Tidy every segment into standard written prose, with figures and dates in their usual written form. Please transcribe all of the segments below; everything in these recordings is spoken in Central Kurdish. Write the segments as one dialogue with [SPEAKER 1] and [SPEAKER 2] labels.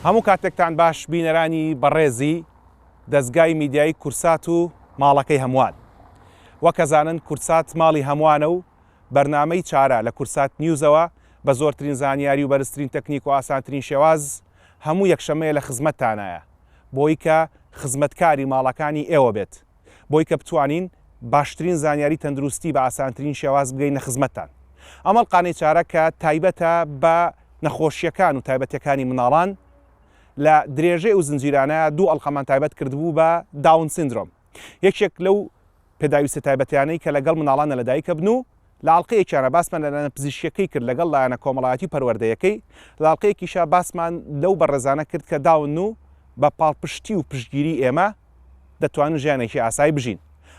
[SPEAKER 1] هەموو کاتێکتان باش بینەرانی بەڕێزی دەزگای میدیایی کورسات و ماڵەکەی هەمووان. وەک ئەزانن کوردسات ماڵی هەمووانە و بەرنامەی چارە لە کوردسات نیوزەوە بە زۆرترین زانیاری و بەرزترین تەکنیک و ئاسانترین شێواز هەموو یەکشەممەیە لە خزمەتتانایە بۆی کە خزمەتکاری ماڵەکانی ئێوە بێت بۆی کە بتوانین باشترین زانیاری تەندروستی بە ئاسانترین شێواز بگەینە خزمەتتان. ئەم ئەڵقانەی چارە کە تایبەتە بە نەخۆشییەکان و تایبەتیەکانی منداڵان، لە درێژەی ئەو زنجیرانە دوو ئەڵقەمان تایبەت کردبوو بە داون سیندرۆم، یەکێک لەو پێداویستیە تایبەتیانەی کە لەگەڵ منداڵانە لەدایکەبن و لە ئەڵقەیەکیانە باسمان لە لایەنە پزیشکیەکەی کرد لەگەڵ لایەنە کۆمەڵایەتی و پەروەردەیەکەی، لە ئەڵقەیەکیشا باسمان لەو بەڕێزانە کرد کە داون و بە پاڵپشتی و پشتگیری ئێمە دەتوانن ژیانێکی ئاسایی بژین.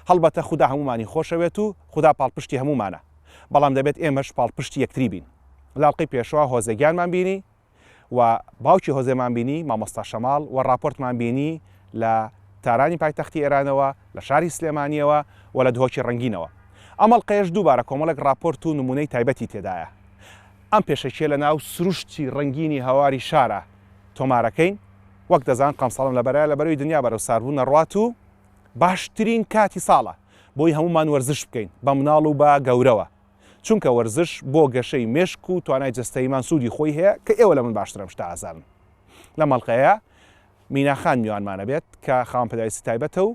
[SPEAKER 1] هەڵبەتە خودا هەموومانی خۆشەوێت و خودا پاڵپشتی هەموومانە، بەڵام دەبێت ئێمەش پاڵپشتی یەکتری بین. لە ئەڵقەی پێشوە هۆزێ گیانمان بینی و باوکی هۆزێمان بینی، مامۆستا شەماڵ، و ڕاپۆرتمان بینی لە تارانی پایتەختی ئێرانەوە، لە شاری سلێمانییەوە و لە دهۆکی ڕەنگینەوە. ئەم ئەڵقەیەش دووبارە کۆمەڵێک ڕاپۆرت و نموونەی تایبەتی تێدایە. ئەم پێشەکییە لە ناو سروشتی ڕەنگینی هەواری شارا تۆمارەکەین. وەک دەزان قەمسەڵم لەبەرە، لەبەرەوەی دنیا بەرەو ساردبوون ئەڕوات و باشترین کاتی ساڵە بۆی هەموومان وەرزش بکەین، بە مناڵ و بە گەورەوە. چونکە وەرزش بۆ گەشەی مێشک و توانای جەستەییمان سوودی خۆی هەیە کە ئێوە لە من باشتر ئەم شتە ئەزانن. لەم ئەڵقەیە مینا خان میوانمان ئەبێت کە خاوەن پێداویستی تایبەتە و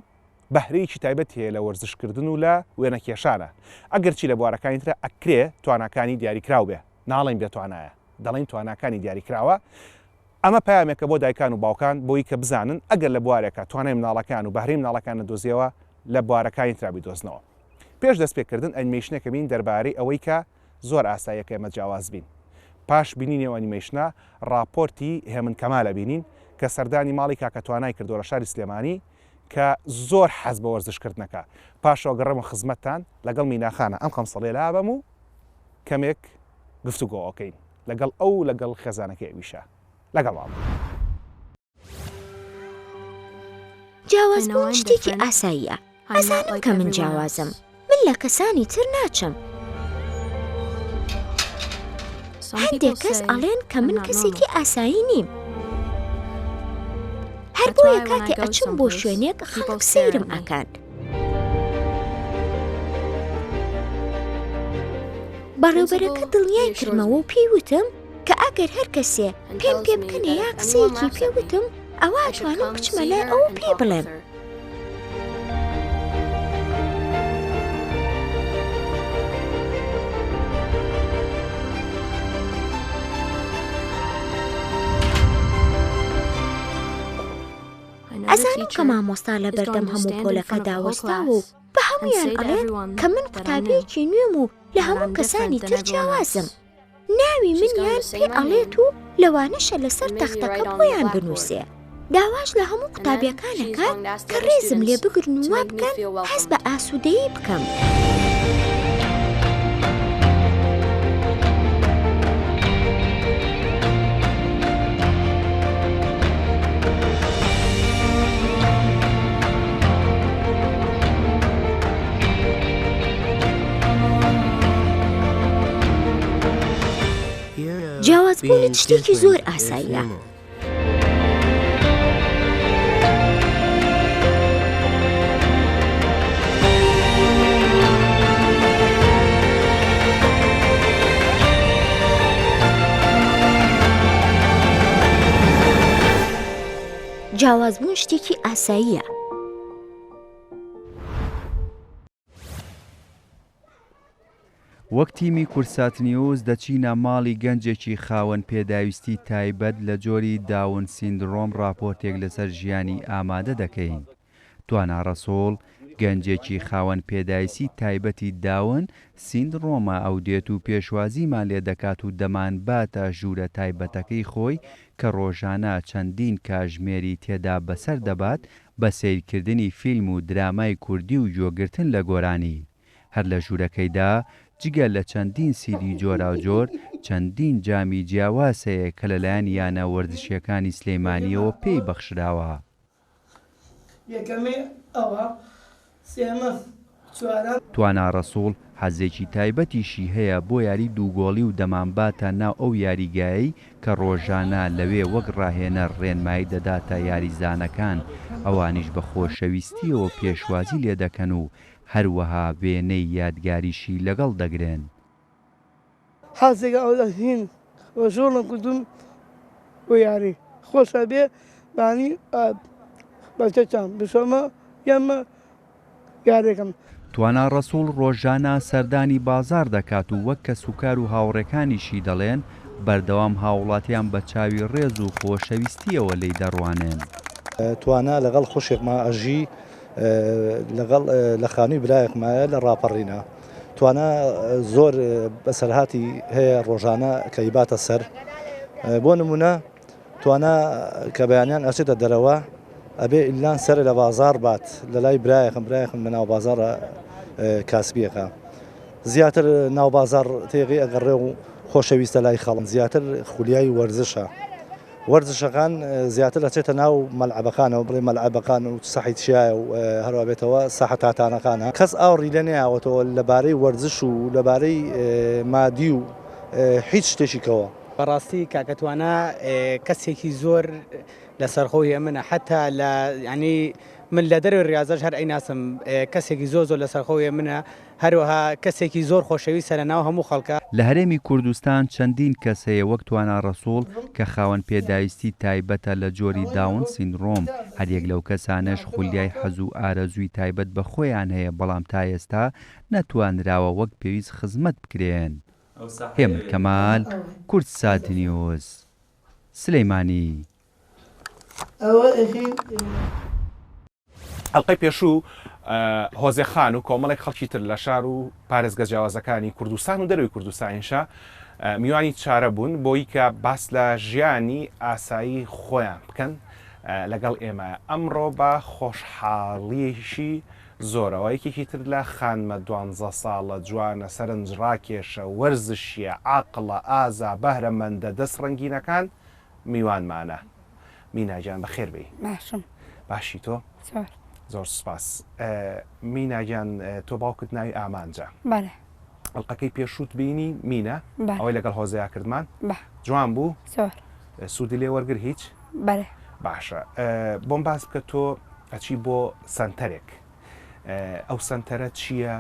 [SPEAKER 1] بەهرەیەکی تایبەتی هەیە لە وەرزشکردن و لە وێنەکێشانە ئەگەرچی لە بوارەکانی ترا ئەکرێ تواناکانی دیاریکراو بێ ناڵێین بێ توانایە دەڵێین تواناکانی دیاریکراوە ئەمە پەیامێکە بۆ دایکان و باوکان بۆی کە بزانن ئەگەر لە بوارێکا توانای مناڵەکەیان و بەهرەی مناڵەکەیان نەدۆزیەوە لە بوارەکانی ترا بیدۆزنەوە. پێش دەست پێکردن ئەنیمەیشنێکە بین دەربارەی ئەوەی کە زۆر ئاساییە کە ئێمە جیاواز بین. پاش بینینی ئەو ئەنیمەیشنە ڕاپۆرتی هێمن کەمال ئەبینین کە سەردانی ماڵی کاکە توانای کردووە لە شاری سلێمانی کە زۆر حەز بە وەرزش کردنەکە. پاشەوە گەڕێمە خزمەتتان لەگەڵ مینا خانە ئەم قەمسەڵەیە لابەم و کەمێک گفتوگۆ ئەکەین لەگەڵ ئەو و لەگەڵ خێزانەکەی ئەویشا. لەگەڵمان بن.
[SPEAKER 2] جیاوازبوون شتێکی ئاساییە. ئەزانم کە من جیاوازم. من لە کەسانی تر ناچم. هەندێک کەس ئەڵێن کە من کەسێکی ئاسایی نیم. هەر بۆیە کاتێ ئەچم بۆ شوێنێک خەڵک سەیرم ئەکەن. بەڕێوبەرەکە دڵنیای کردمەوە و پێی وتم کە ئەگەر هەر کەسێ پێم پێ بکەنێ یا قسەیەکی پێ وتم ئەوا ئەتوانم بچمە لای ئەو و پێی بڵێم. ئەزانم کە مامۆستا لە بەردەم هەموو پۆلەکەدا وەستاوە و بە هەموویان ئەڵێت کە من قوتابییەکی نوێم و لە هەموو کەسانی تر جیاوازم. ناوی منیان پێ ئەڵێت و لەوانەشە لەسەر تەختەکە بۆیان بنووسێ. داواش لە هەموو قوتابیەکان ئەکات کە ڕێزم لێ بگرن و وا بکەن هەست بە ئاسوودەیی بکەم. جیاوازبوونت شتێکی زۆر ئاساییە. جیاوازبوون شتێکی ئاساییە.
[SPEAKER 3] وەک تیمی کوردساتنیوز دەچینە ماڵی گەنجێکی خاوەن پێداویستی تایبەت لە جۆری داون سیندرۆم ڕاپۆرتێک لەسەر ژیانی ئامادە دەکەین. توانا ڕەسوڵ، گەنجێکی خاوەن پێدایسی تایبەتی داون سیندڕۆمە ئەو دێت و پێشوازیمان لێ دەکات و دەمانباتە ژوورە تایبەتەکەی خۆی کە ڕۆژانە چەندین کاژمێری تێدا بەسەر دەبات بە سەیرکردنی فیلم و درامای کوردی و گوێگرتن لە گۆرانی. هەر لە ژوورەکەیدا جگە لە چەندین سیدی جۆراوجۆر، چەندین جامی جیاواز هەیە کە لەلایەن یانە وەرزشییەکانی سلێمانییەوە پێی بەخشراوە.
[SPEAKER 4] یەکەمی ئەوە سێمە.
[SPEAKER 3] توانا ڕەسوڵ حەزێکی تایبەتیشی هەیە بۆ یاری دووگۆڵی و دەمانباتە ناو ئەو یاریگایەی کە ڕۆژانە لەوێ وەک ڕاهێنەر ڕێنمایی دەداتە یاریزانەکان، ئەوانیش بە خۆشەویستییەوە پێشوازی لێدەکەن و هەروەها وێنەی یادگاریشی لەگەڵ دەگرن.
[SPEAKER 4] حەزێک ئەوە هین ڕژۆڵم کردوون بۆ یاری خۆشە بێ بانی بەچەچان بشۆمە یەمە یارێکم.
[SPEAKER 3] توانا ڕەسوڵ ڕۆژانە سەردانی بازاڕ دەکات و وەک کەسوکار و هاوڕێکانیشی دەڵێن، بەردەوام هاوڵاتیان بە چاوی ڕێز و خۆشەویستییەوە لێی دەڕوانن.
[SPEAKER 5] توانا لەگەڵ خوشکما ئەژی لەگەڵ لە خانووی برایەکمایە لە ڕاپەڕینە. توانا زۆر بەسەرهاتی هەیە ڕۆژانە کە ئیباتە سەر بۆ نمونە توانا کە بەیانیان ئەچێتە دەرەوە ئەبێ ئیلان سەر لە بازار بات لە لای برایەکم برایەکم لە ناو بازارە کاسبیەکە زیاتر ناو بازار تێغی ئەگەڕێ و خۆشەویستە لای خەڵم زیاتر خولیای وەرزشە وەرزشەکان زیاتر ئەچێتە ناو مەلعەبەکانەوە بڵێ مەلعەبەکان و سەحی چیایە و هەروا بێتەوە ساحە تاتانەکانە کەس ئاوڕی لێ نەیاوەتەوە لەبارەی وەرزش و لەبارەی مادی و هیچ شتێکی کەوە.
[SPEAKER 6] بەڕاستی کاکە توانا کەسێکی زۆر لەسەرخۆ هێمنە حەتا لە یانی من لە دەرەوەی ڕیازەش هەر ئەیناسم کەسێکی زۆر زۆر لەسەرخۆ هێمنە هەروەها کەسێکی زۆر خۆشەویستە لە ناو هەموو خەڵکا.
[SPEAKER 3] لە هەرێمی کوردستان چەندین کەس هەیە وەک توانا ڕەسوڵ کە خاوەن پێداویستی تایبەتە لە جۆری داون سیندرۆم، هەریەک لەو کەسانەش خولیای حەز و ئارەزووی تایبەت بە خۆیان هەیە بەڵام تا ئێستا نەتوانراوە وەک پێویست خزمەت بکرێن. هێمن کەمال، کوردسات نیوز، سلیمانی.
[SPEAKER 1] ئەڵقەی پێشوو هۆزێ خان و کۆمەڵێک خەڵکی تر لە شار و پارێزگە جیاوازەکانی کوردستان و دەرەوەی کوردستانیشا میوانی چارە بوون بۆی کە باس لە ژیانی ئاسایی خۆیان بکەن لەگەڵ ئێمە ئەمڕۆ بە خۆشحاڵیی زۆرەوە یەکێکی تر لە خانمە دوانزە ساڵە جوانە سەرنجڕاکێشە وەرزشیە عاقڵە ئازا بەهرەمەندە دەست ڕەنگینەکان میوانمانە مینا گیان بەخێر بێی.
[SPEAKER 7] باشم.
[SPEAKER 1] باشی تۆ؟
[SPEAKER 7] زۆر.
[SPEAKER 1] زۆر سوپاس. مینا گیان تۆ باوکت ناوی ئامانجە.
[SPEAKER 7] بەلێ.
[SPEAKER 1] ئەڵقەکەی پێشووت بینی مینا؟
[SPEAKER 7] بەلێ.
[SPEAKER 1] ئەوەی لەگەڵ هۆزەیا کردمان؟
[SPEAKER 7] بە.
[SPEAKER 1] جوان بوو؟
[SPEAKER 7] زۆر.
[SPEAKER 1] سوودی لێ وەرگر هیچ؟
[SPEAKER 7] بەلێ.
[SPEAKER 1] باشە بۆم باس بکە تۆ ئەچی بۆ سەنتەرێک ئەو سەنتەرە چییە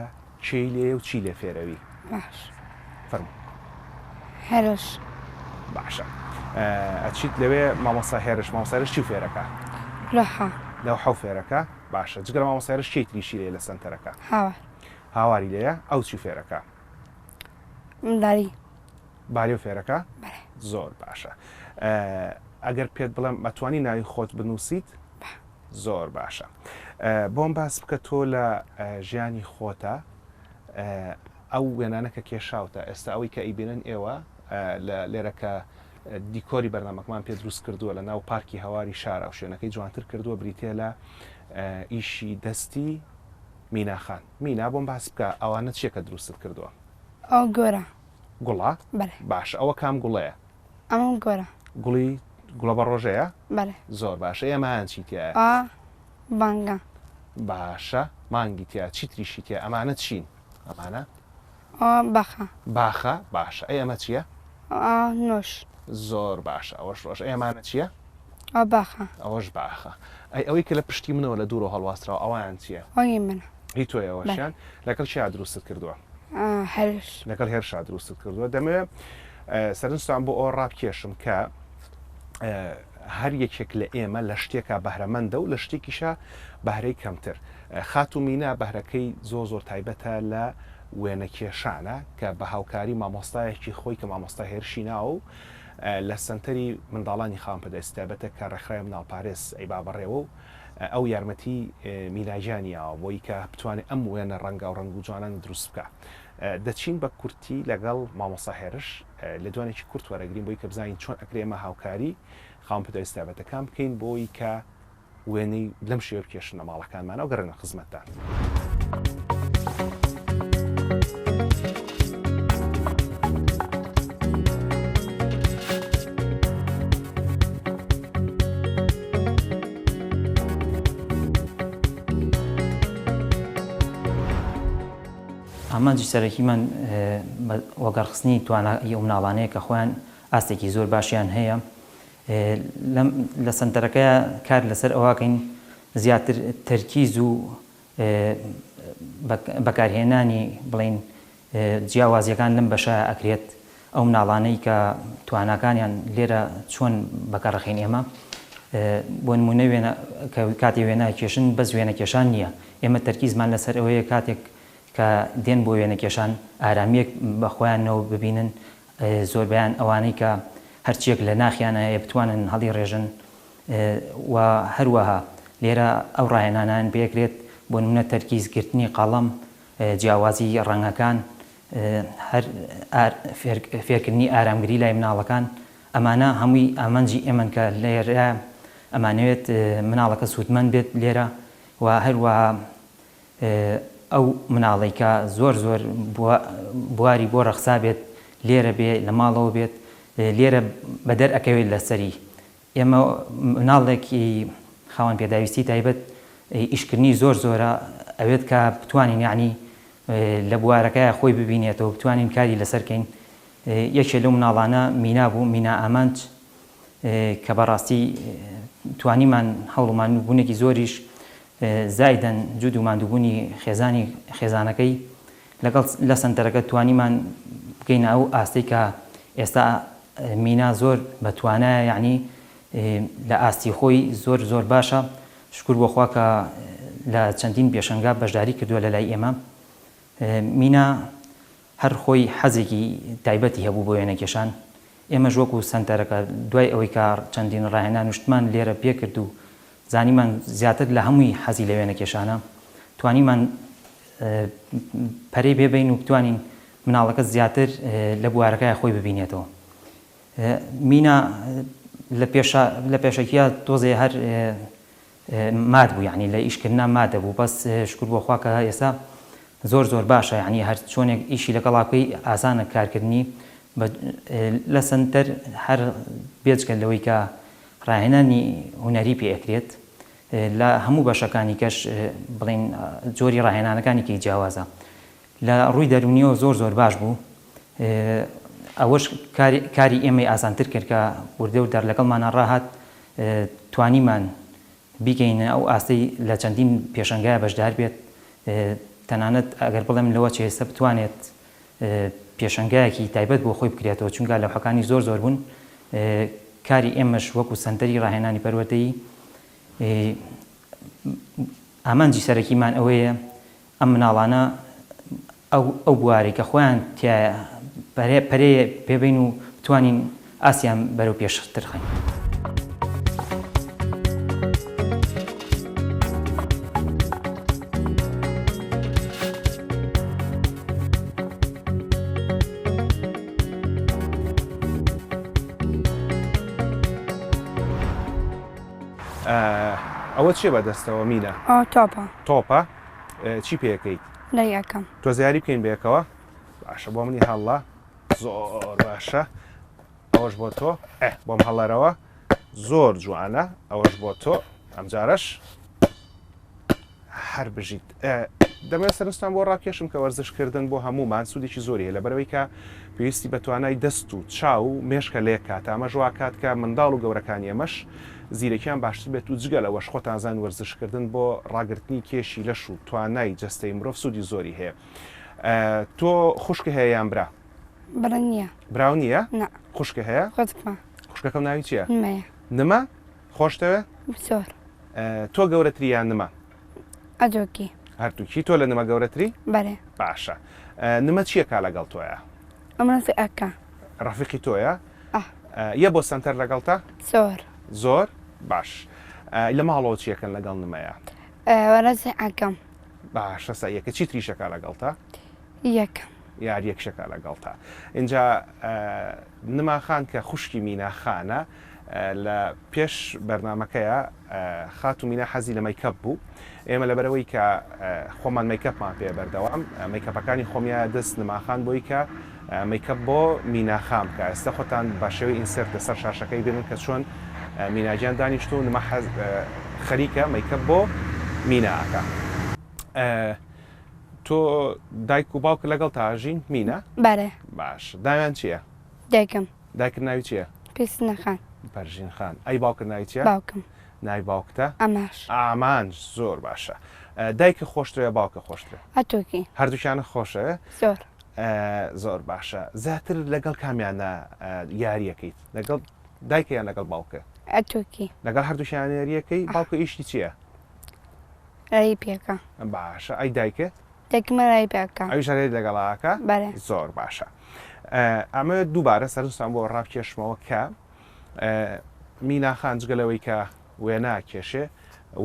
[SPEAKER 1] کێی لێیە و چی لێ فێرەوی؟
[SPEAKER 7] باش.
[SPEAKER 1] فەرموو.
[SPEAKER 7] هێرش.
[SPEAKER 1] باشە ئەچیت لەوێ مامۆستا هێرش مامۆستا هێرش چی فێرەکە؟
[SPEAKER 7] لەوحە.
[SPEAKER 1] لەوحە فێرەکە باشە جگە لە مامۆستا هێرش کێی تریشی لێیە لە سەنتەرەکە؟
[SPEAKER 7] هاوار.
[SPEAKER 1] هاواری لێیە ئەو چی فێرەکە؟
[SPEAKER 7] داری.
[SPEAKER 1] باریۆ فێرەکە؟
[SPEAKER 7] بەلێ.
[SPEAKER 1] زۆر باشە ئەگەر پێت بڵێم ئەتوانی ناوی خۆت بنووسیت؟ زۆر باشە بۆم باس بکە تۆ لە ژیانی خۆتە ئەو وێنانە کە کێشاوتە ئێستا ئەوەی کە ئەیبینن ئێوە لە لێرە کە دیکۆری بەرنامەکەمان پێ دروست کردووە لە ناو پارکی هەواری شارە و شوێنەکەی جوانتر کردووە بریتە لە ئیشی دەستی میناخان مینا بۆم باس بکە ئەوانە چیە کە دروستت کردووە؟
[SPEAKER 7] ئەو گۆرە
[SPEAKER 1] گوڵە؟
[SPEAKER 7] بەلێ.
[SPEAKER 1] باشە ئەوە کام گوڵەیە؟
[SPEAKER 7] ئەمە گۆرە.
[SPEAKER 1] گوڵی گوڵە بە ڕۆژەیە؟
[SPEAKER 7] بەلێ.
[SPEAKER 1] زۆر باشە ئێمەیان چی تیایە؟
[SPEAKER 7] ئا مانگە.
[SPEAKER 1] باشە مانگی تیا چی تریشی تیا ئەمانە چین ئەمانە؟
[SPEAKER 7] ئەوە باخە.
[SPEAKER 1] باخە باشە ئەی ئەمە چییە؟
[SPEAKER 7] ئا نۆش.
[SPEAKER 1] زۆر باشە ئەوەش ڕۆژ ئەی ئەمانە چییە؟
[SPEAKER 7] ئەوە باخە.
[SPEAKER 1] ئەوەش باخە ئەی ئەوەی کە لە پشتی منەوە لە دوورەوە هەڵواسراوە ئەوەیان چییە؟
[SPEAKER 7] ئەوە هی منە.
[SPEAKER 1] هی تۆیە ئەوەشیان لەگەڵ کێیا دروستت کردووە؟
[SPEAKER 7] هێرش.
[SPEAKER 1] لەگەڵ هێرشا دروستت کردووە دەمەوێت سەرنجتان بۆ ئەوە ڕابکێشم کە هەر یەکێک لە ئێمە لە شتێکا بەهرەمەندە و لە شتێکیشا بەهرەی کەمتر. خاتوو مینا بەهرەکەی زۆر زۆر تایبەتە لە وێنەکێشانە کە بە هاوکاری مامۆستایەکی خۆی کە مامۆستا هێرشی ناوە و لە سەنتەری منداڵانی خاوەن پێداویستی تایبەتە کە ڕێکخراوی منداڵپارێز ئەیبا بەڕێوە و ئەو یارمەتی مینا گیانی یاوە بۆی کە بتوانێت ئەم وێنە ڕەنگاوڕەنگ و جوانانە دروست بکا. دەچین بە کورتی لەگەڵ مامۆستا هێرش لێدوانێکی کورت وەرەگرین بۆی کە بزانین چۆن ئەکرێ ئێمە هاوکاری خاوەن پێداویستە تایبەتەکان بکەین بۆی کە وێنەی لەم شێوە بکێشن لە ماڵەکانمانەوە گەڕێنە خزمەتتان.
[SPEAKER 8] ئامانجی سەرەکیمان وەگەڕخستنی توانای ئەو مناڵانەیە کە خۆیان ئاستێکی زۆر باشیان هەیە. لەم لە سەنتەرەکەیا کار لەسەر ئەوەکەین زیاتر تەرکیز و بەکارهێنانی بڵێین جیاوازیەکان لەم بەشە ئەکرێت ئەو مناڵانەی کە تواناکانیان لێرە چۆن بەکەڕەخین ئێمە بۆ نمونە وێنە کە کاتێ وێنە کێشن بەس وێنە کێشان نییە ئێمە تەرکیزمان لەسەر ئەوەیە کاتێک کە دێن بۆ وێنە کێشان ئارامیەک بە خۆیانەوە ببینن زۆربەیان ئەوانەی کە هەرچیەک لە ناخیانە هەیە بتوانن هەڵیڕێژن و هەروەها لێرە ئەو ڕاهێنانان پێکرێت بۆ نمونە تەرکیز گرتنی قەڵەم جیاوازی ڕەنگەکان، هەر فێرکردنی ئارامگری لای مناڵەکان، ئەمانە هەمووی ئامانجی ئێمەن کە لێرە ئەمانەوێت مناڵەکە سوودمەند بێت لێرە و هەروەها ئەو مناڵەی کە زۆر زۆر بواری بۆ ڕەخسا بێت لێرە بێ لە ماڵەوە بێت لێرە بەدەر ئەکەوێت لەسەری ئێمە مناڵێکی خاوەن پێداویستی تایبەت ئیشکردنی زۆر زۆرە ئەوێت کە بتوانین یەعنی لە بوارەکەیا خۆی ببینێتەوە بتوانین کاری لەسەر کەین یەکێ لەو مناڵانە مینا بوو مینا ئامانج کە بەڕاستی توانیمان هەوڵ و ماندووبوونێکی زۆریش زایدەن جود و ماندووبوونی خێزانی خێزانەکەی لەگەڵ لە سەنتەرەکە توانیمان بگەینە ئەو ئاستەی کە ئێستا مینا زۆر بە توانایە یەعنی لە ئاستی خۆی زۆر زۆر باشە شکور بۆ خوا کە لە چەندین پێشەنگا بەشداری کردووە لە لای ئێمە مینا هەر خۆی حەزێکی تایبەتی هەبوو بۆ وێنەکێشان ئێمەش وەکو سەنتەرەکە دوای ئەوەی کە چەندین ڕاهێنان و شتمان لێرە پێکرد و زانیمان زیاتر لە هەمووی حەزی لە وێنەکێشانە توانیمان پەرەی پێ بەین و بتوانین مناڵەکە زیاتر لە بوارەکەیا خۆی ببینێتەوە. مینا لە پێشا لە پێشەکیا تۆزێ هەر مات بوو یعنی لە ئیشکردنا مات دەبوو بەس شکر بۆ خوا کە ئێستا زۆر زۆر باشە یعنی هەر چۆنێک ئیشی لەگەڵا بکەی ئاسانە کارکردنی لە سەنتەر هەر بێجگە لەوەی کە ڕاهێنانی هونەری پێ ئەکرێت لە هەموو بەشەکانی کەش بڵێین جۆری ڕاهێنانەکانی کەی جیاوازە لە ڕووی دەروونیەوە زۆر زۆر باش بوو ئەوەش کاری ئێمەی ئاسانتر کرد کە وردە و دەر لەگەڵمانە ڕاهات توانیمان بیگەینە ئەو ئاستەی لە چەندین پێشەنگایە بەشدار بێت تەنانەت ئەگەر بڵێم لەوە چێسە بتوانێت پێشەنگایەکی تایبەت بۆ خۆی بکرێتەوە چونکە لەوحەکانی زۆر زۆر بوون کاری ئێمەش وەکو سەنتەری ڕاهێنانی پەروەردەیی ئامانجی سەرەکیمان ئەوەیە ئەم مناڵانە ئەو ئەو بوارەی کە خۆیان تیایە پەرێ پەرێ پێ بەین و بتوانین ئاستیان بەرەو پێشتر خەین.
[SPEAKER 1] ئەوە چیە بە دەستەوە مینا؟
[SPEAKER 7] ئەوە تۆپە.
[SPEAKER 1] تۆپە؟ چی پێ ئەکەیت؟
[SPEAKER 7] لێی ئەکەم.
[SPEAKER 1] تۆزێ یاری بکەین بەیەکەوە؟ باشە بۆ منی هەڵە زۆر باشە ئەوەش بۆ تۆ ئێ بۆم هەڵەرەوە زۆر جوانە ئەوەش بۆ تۆ ئەمجارەش هەر بژیت. دەمەوێت سەرنجتان بۆ ڕابکێشم کە وەرزشکردن بۆ هەموومان سوودێکی زۆری هەیە لەبەرئەوەی کە پێویستی بە توانای دەست و چاو و مێشکە لە یەک کاتە ئەمەش واکات کە منداڵ و گەورەکانی ئێمەش زیرەکیان باشتر بێت و جگە لەوەش خۆتان زان وەرزشکردن بۆ ڕاگرتنی کێشی لەش و توانای جەستەی مرۆڤ سوودی زۆری هەیە تۆ خوشک هەیە یان برا؟
[SPEAKER 7] برا نییە.
[SPEAKER 1] براو نییە؟
[SPEAKER 7] نا.
[SPEAKER 1] خوشک هەیە؟
[SPEAKER 7] خوشکمە.
[SPEAKER 1] خوشکەکەم ناوی چییە؟
[SPEAKER 7] نمەیە.
[SPEAKER 1] نمە؟ خۆشتەوێ؟
[SPEAKER 7] زۆر.
[SPEAKER 1] تۆ گەورەتری یان نمە؟
[SPEAKER 7] ئەدووکی.
[SPEAKER 1] هەردووکی. تۆ لە نمە گەورەتری؟
[SPEAKER 7] بەرێ.
[SPEAKER 1] باشە. نمە چیەکا لەگەڵ تۆیا؟
[SPEAKER 7] ئەم ڕەفیقەکە.
[SPEAKER 1] ڕەفیقی تۆیە؟
[SPEAKER 7] ئا.
[SPEAKER 1] یە بۆ سەنتەر لەگەڵتە؟
[SPEAKER 7] زۆر.
[SPEAKER 1] زۆر؟ باش. لە ماڵەوە چیەکەن لەگەڵ نمەیە؟
[SPEAKER 7] وەرەزی ئەکەم.
[SPEAKER 1] باشە سەیەکە چی تریشەکا لەگەڵتە؟
[SPEAKER 7] یەکەم.
[SPEAKER 1] یاریەکشەکا لەگەڵتا. ئینجا نما خان کە خوشکی مینا خانە لە پێش بەرنامەکەیا خاتوو مینا حەزی لە مەیکەپ بوو ئێمە لەبەرئەوەی کە خۆمان مەیکەپمان پێ بەردەوام مەیکەپەکانی خۆمیا دەست نما خان بۆی کە مەیکەپ بۆ مینا خان بکا ئێستا خۆتان بە شێوەی insert لەسەر شاشەکەی بینن کە چۆن مینا گیان دانیشتوو نما حەز خەریکە مەیکەپ بۆ مینا ئەکا. تۆ دایک و باوکت لەگەڵ تاژین مینە؟
[SPEAKER 7] بەرێ.
[SPEAKER 1] باش داویان چییە؟
[SPEAKER 7] دایکم.
[SPEAKER 1] دایکت ناوی چییە؟
[SPEAKER 7] پێسنە خان.
[SPEAKER 1] پەرژین خان. ئەی باوکت ناوی چییە؟
[SPEAKER 7] باوکم.
[SPEAKER 1] ناوی باوکتە؟
[SPEAKER 7] ئامانج.
[SPEAKER 1] ئامانج زۆر باشە. دایکت خۆشترە یا باوکت خۆشترە؟
[SPEAKER 7] هەردووکی.
[SPEAKER 1] هەردووکیانت خۆشەوێ؟
[SPEAKER 7] زۆر.
[SPEAKER 1] زۆر باشە. زیاتر لەگەڵ کامیانە یاریەکەیت؟ لەگەڵ دایکە یان لەگەڵ باوکە؟
[SPEAKER 7] هەردووکی.
[SPEAKER 1] لەگەڵ هەردووکیان یاریەکەی؟ باوکە ئیشی چییە؟
[SPEAKER 7] رایی پێکە.
[SPEAKER 1] باشە ئەی دایکت؟
[SPEAKER 7] دایکم رایی پێکە.
[SPEAKER 1] ئەویش هەر لەگەڵ ئاکا؟
[SPEAKER 7] بەرێ.
[SPEAKER 1] زۆر باشە. ئەمەوێت دووبارە سەرنجتان بۆ ڕابکێشمەوە کە مینا خان جگە لەوەی کە وێنە کێشێ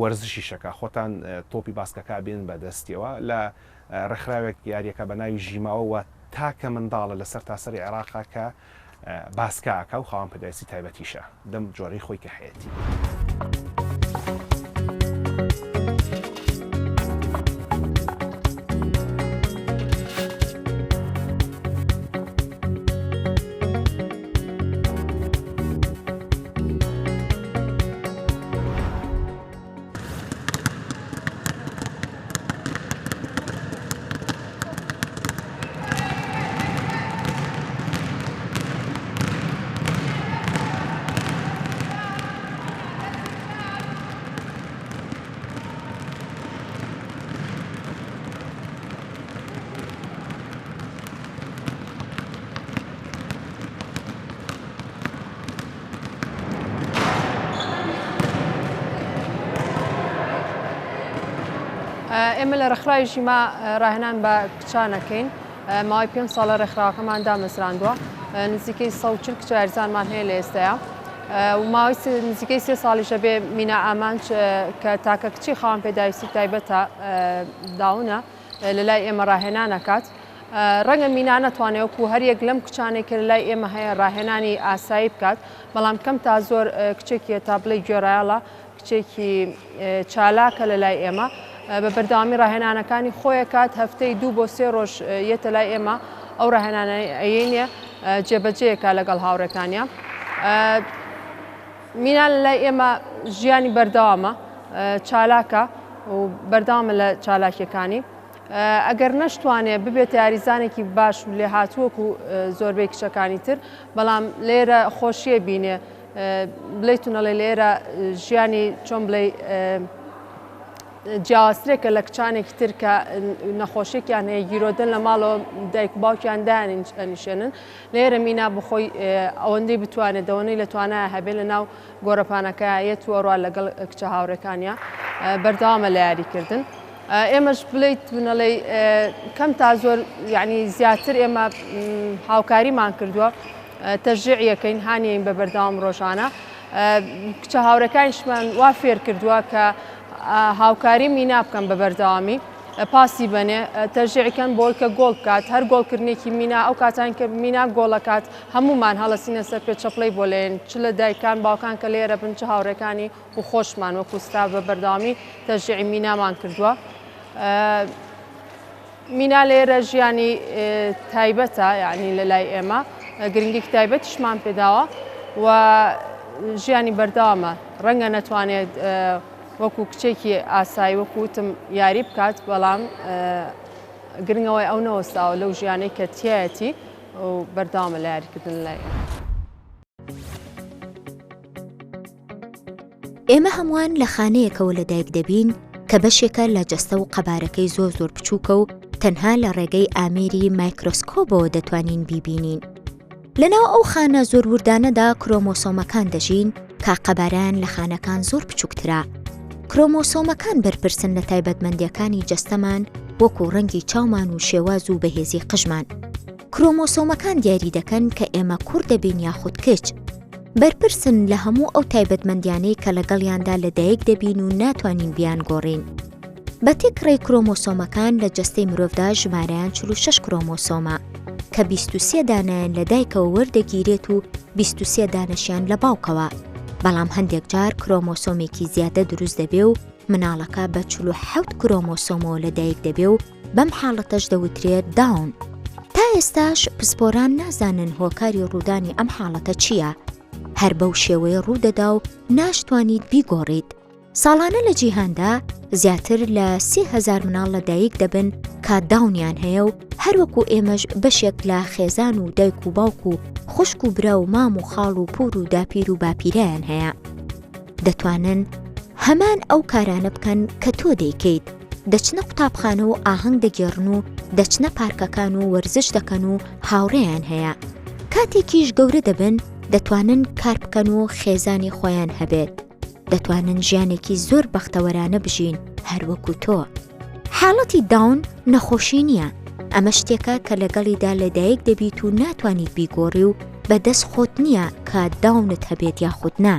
[SPEAKER 1] وەرزشیشەکە خۆتان تۆپی باسکەکە بێن بە دەستیەوە لە ڕێکخراوێک یاریەکە بە ناوی ژیماوە و تاکە منداڵە لە سەرتاسەری عێراقا کە باسکە ئەکا و خاوەن پێداویستی تایبەتیشە لەم جۆرەی خۆی کە هەیەتی.
[SPEAKER 9] ئێمە لە ڕێکخراوی ژیما ڕاهێنان بە کچان ئەکەین ماوەی پێنج ساڵە ڕێکخراوەکەمان دامەزراندووە نزیکەی 140 کچە یاریزانمان هەیە لە ئێستایا و ماوەی نزیکەی سێ ساڵیشە بێ مینا ئامانج کە تاکە کچی خاوەن پێداویستی تایبەتە داونە لە لای ئێمە ڕاهێنان ئەکات ڕەنگە مینا نەتوانێت وەکو هەریەک لەم کچانەی کە لە لای ئێمە هەیە ڕاهێنانی ئاسایی بکات بەڵام کەم تا زۆر کچێکیە تا بڵێ گوێڕایەڵە کچێکی چالاکە لە لای ئێمە بە بەردەوامی ڕاهێنانەکانی خۆی ئەکات هەفتەی دوو بۆ سێ ڕۆژ یەتە لای ئێمە ئەو ڕاهێنانەی ئەیەینێ جێبەجێکا لەگەڵ هاوڕێکانیا. مینا لە لای ئێمە ژیانی بەردەوامە چالاکە و بەردەوامە لە چالاکیەکانی. ئەگەر نەشتوانێ ببێتە یاریزانێکی باش و لێهاتوو وەکو زۆربەی کچەکانی تر بەڵام لێرە خۆشیە بینێ بڵێیت و نەڵێ لێرە ژیانی چۆن بڵێ جیاوازترێکە لە کچانێکی تر کە نەخۆشیێکیان هەیە گیرۆدەن لە ماڵەوە دایک و باوکیان دایاننیشێنن لێرە مینا بخۆی ئەوەندەی بتوانێت دەوەنەی لە توانایە هەبێت لە ناو گۆڕەپانەکە یەت و ئەڕوا لەگەڵ کچە هاوڕێکانیا بەردەوامە لە یاریکردن. ئێمەش بڵێیت نەڵێی کەم تا زۆر یعنی زیاتر ئێمە هاوکاریمان کردووە تەشجیع یەکەین هانیین بە بەردەوام ڕۆژانە کچە هاوڕێکانیشمان وا فێر کردووە کە هاوکاری مینا بکەن بە بەردەوامی پاسی بەنێ تەشجیعکەن بۆی کە گۆڵ بکات هەر گۆڵکردنێکی مینا ئەو کاتان کە مینا گۆڵەکات هەمومان هەڵەسینە سەر پێ چەپڵەی بۆ لێن چ لە دایکان باوکان کە لێرە بن چ هاوڕێکانی و خۆشمان وەکو ستاف بە بەردەوامی تەشجیعی مینامان کردووە. مینا لێرە ژیانی تایبەتە یعنی لە لای ئێمە گرنگێکی تایبەتیشمان پێداوە و ژیانی بەردەوامە ڕەنگە نەتوانێت وەکو کچێکی ئاسایی وەکو وتم یاری بکات بەڵام گرنگەوەی ئەو نەوەستاوە لەو ژیانەی کە تایەتی و بەردەوامە لە یاریکردن لای ئێمە.
[SPEAKER 2] ئێمە هەمووان لە خانەیەکەوە لەدایک دەبین کە بەشێکە لە جەستە و قەبارەکەی زۆر زۆر بچووکە و تەنها لە ڕێگەی ئامێری مایکرۆسکۆبەوە دەتوانین بیبینین. لەناو ئەو خانە زۆر وردانەدا کرۆمۆسۆمەکان دەژین کە قەبارەیان لە خانەکان زۆر بچووکترە. کرۆمۆسۆمەکان بەرپرسن لە تایبەتمەندیەکانی جەستەمان وەکو ڕەنگی چاومان و شێواز و بەهێزی قژمان. کرۆمۆسۆمەکان دیاری دەکەن کە ئێمە کوڕ دەبین یاخود کچ. بەرپرسن لە هەموو ئەو تایبەتمەندیانەی کە لەگەڵیاندا لەدایک دەبین و ناتوانین بیانگۆڕین. بە تێکڕای کرۆمۆسۆمەکان لە جەستەی مرۆڤدا ژمارەیان 46 کرۆمۆسۆمە کە 23 دانەیان لە دایکەوە وەردەگیرێت و 23 دانەشیان لە باوکەوە. بەڵام هەندێک جار کرۆمۆسۆمێکی زیادە دروست دەبێ و مناڵەکە بە 47 کرۆمۆسۆمەوە لەدایک دەبێ و بەم حاڵەتەش دەوترێت داون. تا ئێستاش پسپۆران نازانن هۆکاری ڕوودانی ئەم حاڵەتە چییە، هەر بەو شێوەیە ڕوودەدا و ناشتوانیت بیگۆڕیت. ساڵانە لە جیهاندا زیاتر لە 3000 مناڵ لە دایک دەبن کە داونیان هەیە و هەروەکو ئێمەش بەشێک لە خێزان و دایک و باوک و خوشک و برا و مام و خاڵ و پور و داپیر و باپیرەیان هەیە. دەتوانن هەمان ئەو کارانە بکەن کە تۆ دەیکەیت، دەچنە قوتابخانە و ئاهەنگ دەگێڕن و دەچنە پارکەکان و وەرزش دەکەن و هاوڕێیان هەیە. کاتێکیش گەورە دەبن دەتوانن کار بکەن و خێزانی خۆیان هەبێت. دەتوانن ژیانێکی زۆر بەختەوەرانە بژین هەروەکو تۆ. حاڵەتی داون نەخۆشی نییە، ئەمە شتێکە کە لەگەڵیدا لەدایک دەبیت و ناتوانیت بیگۆڕی و بەدەست خۆت نییە کە داونت هەبێت یاخود نا.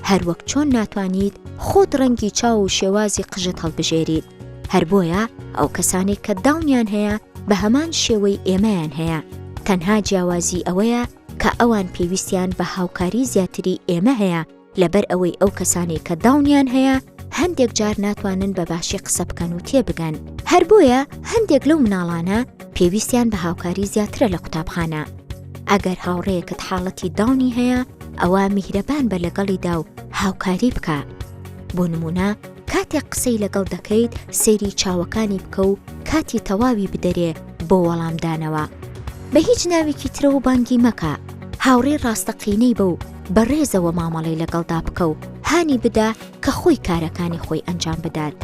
[SPEAKER 2] هەروەک چۆن ناتوانیت خۆت ڕەنگی چاو و شێوازی قژت هەڵبژێریت. هەر بۆیە ئەو کەسانەی کە داونیان هەیە بە هەمان شێوەی ئێمەیان هەیە، تەنها جیاوازی ئەوەیە کە ئەوان پێویستیان بە هاوکاری زیاتری ئێمە هەیە لەبەر ئەوەی ئەو کەسانەی کە داونیان هەیە هەندێک جار ناتوانن بە باشی قسە بکەن و تێبگەن. هەر بۆیە هەندێک لەو مناڵانە پێویستیان بە هاوکاری زیاترە لە قوتابخانە. ئەگەر هاوڕێیەکت حاڵەتی داونی هەیە ئەوا میهرەبان بە لەگەڵیدا و هاوکاری بکە. بۆ نمونە کاتێک قسەی لەگەڵ دەکەیت سەیری چاوەکانی بکە و کاتی تەواوی بدەرێ بۆ وەڵامدانەوە. بە هیچ ناوێکی ترەوە بانگی مەکە، هاوڕێی ڕاستەقینەی بە و بە ڕێزەوە مامەڵەی لەگەڵدا بکە و هانی بدە کە خۆی کارەکانی خۆی ئەنجام بدات.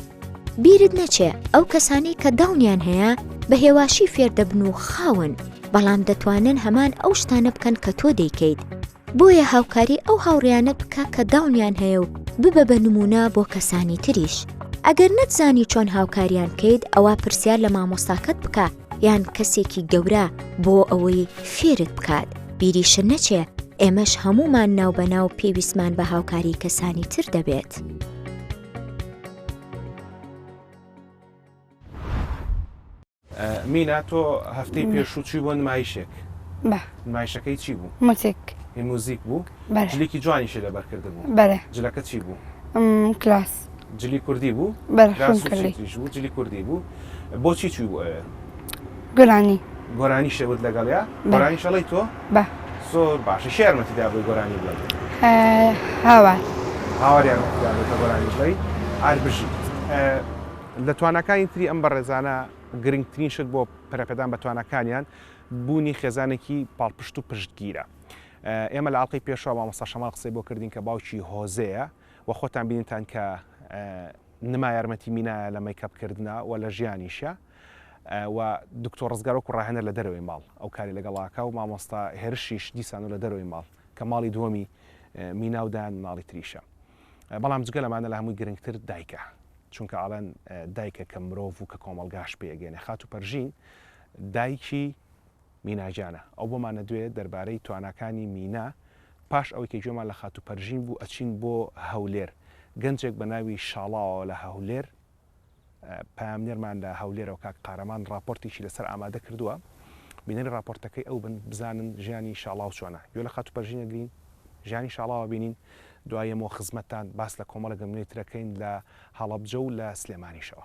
[SPEAKER 2] بیرت نەچێ ئەو کەسانەی کە داونیان هەیە بە هێواشی فێر دەبن و خاون، بەڵام دەتوانن هەمان ئەو شتانە بکەن کە تۆ دەیکەیت. بۆیە هاوکاری ئەو هاوڕێیانەت بکە کە داونیان هەیە و ببە بە نموونە بۆ کەسانی تریش. ئەگەر نەتزانی چۆن هاوکاریان بکەیت ئەوا پرسیار لە مامۆستاکەت بکە یان کەسێکی گەورە بۆ ئەوەی فێرت بکات. بیریشت نەچێ ئێمەش هەموومان ناوبەناو پێویستمان بە هاوکاری کەسانی تر دەبێت.
[SPEAKER 1] مینا تۆ هەفتەی پێشوو چووی بۆ نمایشێک
[SPEAKER 7] بە
[SPEAKER 1] نمایشەکەی چی بوو؟
[SPEAKER 7] موزیک
[SPEAKER 1] هی موزیک بوو
[SPEAKER 7] بەلێ.
[SPEAKER 1] جلێکی جوانیشی لەبەر کردبوو
[SPEAKER 7] بەلێ.
[SPEAKER 1] جلەکە چی بوو؟
[SPEAKER 7] م، کلاس
[SPEAKER 1] جلی کوردی بوو؟
[SPEAKER 7] بەلێ،
[SPEAKER 1] کراس
[SPEAKER 7] خۆم
[SPEAKER 1] و
[SPEAKER 7] کردی.
[SPEAKER 1] چیتریش بوو جلی کوردی بوو بۆچی چووی بۆ ئەوێ؟
[SPEAKER 7] گۆرانی
[SPEAKER 1] گۆرانیشت وت لەگەڵیا؟
[SPEAKER 7] بەلێ.
[SPEAKER 1] گۆرانیش ئەڵێی تۆ؟
[SPEAKER 7] بە.
[SPEAKER 1] زۆر باشە کێ یارمەتی دا بۆی گۆرانی بڵێی؟
[SPEAKER 7] ئە، هاوار.
[SPEAKER 1] هاوار یارمەتی دا بۆی کە گۆرانی بڵێی ئار بژی. ئە، لە تواناکانی تری ئەم بەڕێزانە گرنگترین شت بۆ پەرەپێدان بە تواناکانیان بوونی خێزانێکی پاڵپشت و پشتگیرە. ئێمە لە ئاڵقەی پێشوە مامۆستا شەماڵ قسەی بۆ کردین کە باوکی هۆزەیە و خۆتان بینیتان کە نما یارمەتی مینایە لە مەیکەپ کردنا و لە ژیانیشە و دکتۆر ڕزگار وەکو ڕاهێنەر لە دەرەوەی ماڵ ئەو کاری لەگەڵاکە و مامۆستا هێرشیش دیسان و لە دەرەوەی ماڵ کە ماڵی دووەمی مینا و دایان مناڵی تریشە. بەڵام جگە لەمانە لە هەمووی گرنگتر دایکە چونکە ئاڵێن دایکە کە مرۆڤ و کە کۆمەڵگاش پێگەێنێ خاتوو پەرژین دایکی میناگیانە ئەو بۆمانە دوێ دەربارەی تواناکانی مینا پاش ئەوەی کە گوێمان لە خاتوو پەرژین بوو ئەچین بۆ هەولێر گەنجێک بە ناوی شاڵاوە لە هەولێر پەیامنێرمان لە هەولێرەوە کاک قارەمان ڕاپۆرتێکی لەسەر ئامادە کردووە، بینەری ڕاپۆرتەکەی ئەو بن بزانن ژیانی شاڵاو چۆنە. گوێ لە خاتوو پەرژین ئەگرین، ژیانی شاڵاو ئەبینین، دوای یەمەوە خزمەتتان باس لە کۆمەڵێک نمونەی تر ئەکەین لە هەڵەبجە و لە سلێمانیشەوە.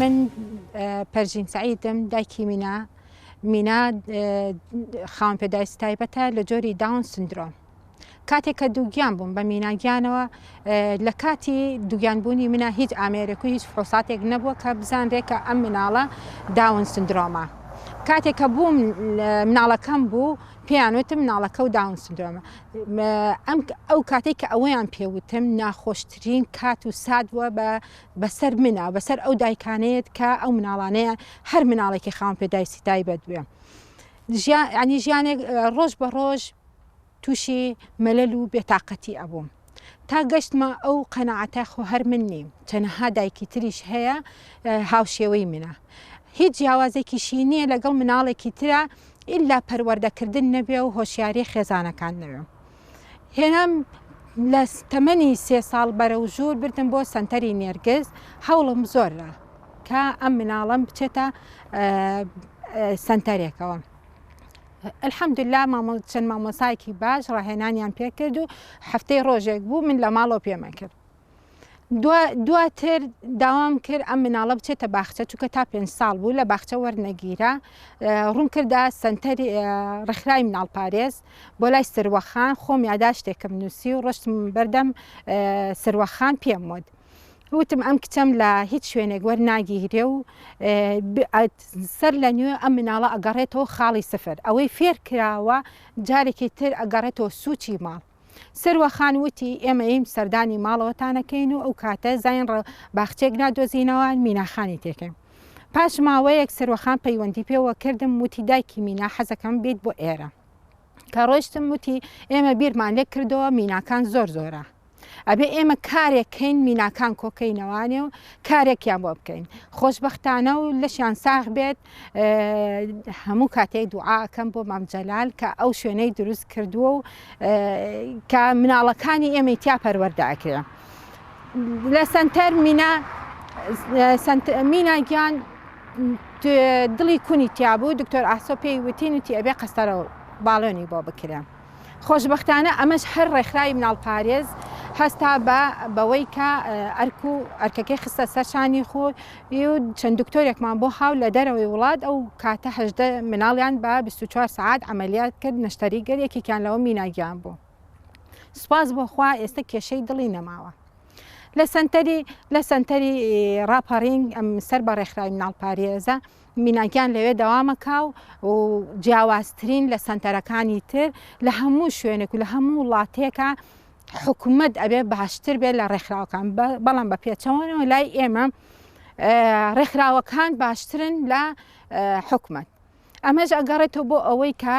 [SPEAKER 10] من پەرژین سەعیدم دایکی مینا مینا خاوەن پێداویستی تایبەتە لە جۆری داون سندرۆم کاتێک کە دووگیان بووم بە میناگیانەوە لە کاتی دووگیانبوونی منە هیچ ئامێرێک و هیچ فحوساتێک نەبووە کە بزانرێت کە ئەم مناڵە داون سندرۆمە کاتێک کە بووم مناڵەکەم بوو پێیان وتم مناڵەکە و داون سندرۆمە ئەم ئەو کاتێک کە ئەوەیان پێوتم ناخۆشترین کات و سات بووە بە بەسەر منە بەسەر ئەو دایکانەیەت کە ئەو مناڵانەیە هەر مناڵێکی خاوەن پێداویستی تایبەت بێ ژیان ژیانێک ڕۆژ بە ڕۆژ تووشی مەلەل و بێتاقەتی ئەبووم تا گەشتمە ئەو قەناعەتە خۆ هەر من نیم چەنەها دایکی تریش هەیە هاوشێوەی منە هیچ جیاوازێکیشی نییە لەگەڵ مناڵێکی ترە ئللا پەروەردەکردن نەبێ و هۆشیاری خێزانەکان نەوێ هێنام لە تەمەنی سێ ساڵ بەرەو ژوور بردم بۆ سەنتەری نێرگز هەوڵم زۆرە کە ئەم مناڵم بچێتە سەنتەرێکەوە. الحمدللە چەند مامۆسایەکی باش ڕاهێنانیان پێکرد و هەفتەی ڕۆژێک بوو من لە ماڵەوە پێمە کرد. دواتر داوام کرد ئەم مناڵە بچێتە باخچە چونکە تا پێنج ساڵ بوو لە باخچە وەرنەگیرا ڕووم کردە سەنتەری ڕێکخراوی مناڵپارێز بۆ لای سروەخان خۆم یاداشتێکم نووسی و ڕۆشتم بەردەم سروەخان پێم وت وتم ئەم کچەم لە هیچ شوێنێک وەرناگیرێ و سەر لە نوێ ئەم مناڵە ئەگەڕێتەوە خاڵی سفر ئەوەی فێر کراوە جارێکی تر ئەگەڕێتەوە سوچی ماڵ سروە خان وتی، ئێمە یەین سەردانی ماڵەوەتان ئەکەین و ئەو کاتە زین ڕ باخچەیەک نادۆزینەوە میناخانی تێکەین. پاش ماوەیەک سروە خان پەیوەندی پێوە کردم وتی دایکی مینا حەزەکەم بێیت بۆ ئێرە. کە ڕۆیشتم وتی ئێمە بیرمان لێ کردەوە میناکان زۆر زۆرە. ئەبێ ئێمە کارێک کەین میناکان کۆکەینەوانێ و کارێکیان بۆ بکەین. خۆشبەختانە و لەشیان ساغ بێت هەموو کاتێک دوعا ئەکەم بۆ مام جەلال کە ئەو شوێنەی دروست کردووە و کە مناڵەکانی ئێمەی تیا پەروەردە ئەکرێ لە سەنتەر مینا مینا گیان دڵی کونی تیابوو دکتۆر ئاسۆ پێی وتین وتی ئەبێ قەستەرە باڵێنی بۆ بکرێ. خۆشبەختانە ئەمەش هەر ڕێکخراوی مناڵپارێز هەستا بە بەوەی کە ئەرک و ئەرکەکەی خستە سەر شانی خۆی و چەند دکتۆرێکمان بۆ هاو لە دەرەوەی وڵات ئەو کاتە 18 مناڵیان بە 24 سەعات عەمەلیات کرد نەشتەری گەر یەکێکیان لەوە مینا گیان بوو سوپاس بۆ خوا ئێستا کێشەی دڵی نەماوە. لە سەنتەری لە سەنتەری ڕاپەڕین ئەم سەر بە ڕێکخراوی مناڵپارێزە میناگیان لەوێ دەوامەکا و جیاوازترین لە سەنتەرەکانی تر لە هەموو شوێنێک و لە هەموو وڵاتێکا حکومەت ئەبێ باشتر بێت لە ڕێکخراوەکان بەڵام بە پێچەوانەوە لای ئێمە ڕێکخراوەکان باشترن لە حکومەت. ئەمەش ئەگەڕێتەوە بۆ ئەوەی کە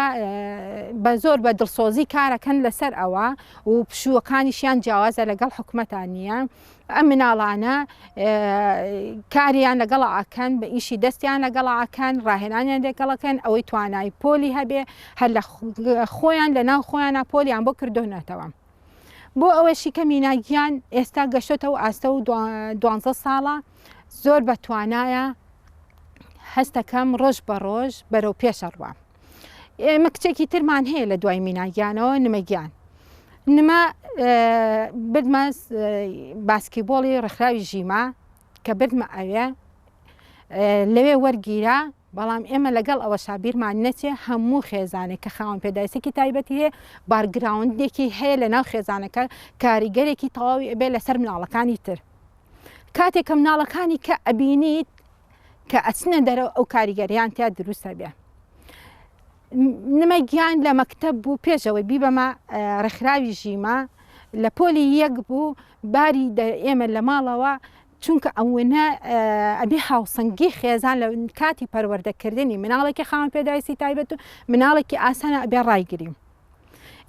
[SPEAKER 10] بە زۆر بە دڵسۆزی کارەکەن لەسەر ئەوە و پشووەکانیشیان جیاوازە لەگەڵ حکومەتان نییە ئەم مناڵانە کاریان لەگەڵ ئەکەن بە ئیشی دەستیان لەگەڵ ئەکەن ڕاهێنانیان لەگەڵەکەن ئەوەی توانای پۆلی هەبێ هەر لە خۆیان لە ناو خۆیانە پۆلیان بۆ کردۆنەتەوە بۆ ئەوەشی کە میناگیان ئێستا گەشتۆتەوە ئاستە و دوانزە ساڵە زۆر بە توانایە هەستەکەم ڕۆژ بە ڕۆژ بەرەو پێش ئەڕوا. ئێمە کچێکی ترمان هەیە لە دوای مینا گیانەوە نمە گیان. نمە بردمە باسکیبۆڵی ڕێکخراوی ژیما کە بردمە ئەوێ لەوێ وەرگیرا بەڵام ئێمە لەگەڵ ئەوەشا بیرمان نەچێ هەموو خێزانێک کە خاوەن پێداویستێکی تایبەتی هەیە بارگراوندێکی هەیە لە ناو خێزانەکە کاریگەرێکی تەواوی ئەبێ لەسەر مناڵەکانی تر. کاتێک کە مناڵەکانی کە ئەبینیت کە ئەچنە دەرەوە ئەو کاریگەریان تیا دروست ئەبێ نمە گیان لە مەکتەب بوو پێشەوەی بیبەمە ڕێکخراوی ژیما لە پۆلی یەک بوو باری ئێمە لە ماڵەوە چونکە ئەوەنە ئەبێ هاوسەنگی خێزان لە کاتی پەروەردەکردنی مناڵێکی خاوەن پێداویستی تایبەت و مناڵێکی ئاسانە ئەبێ ڕایگریم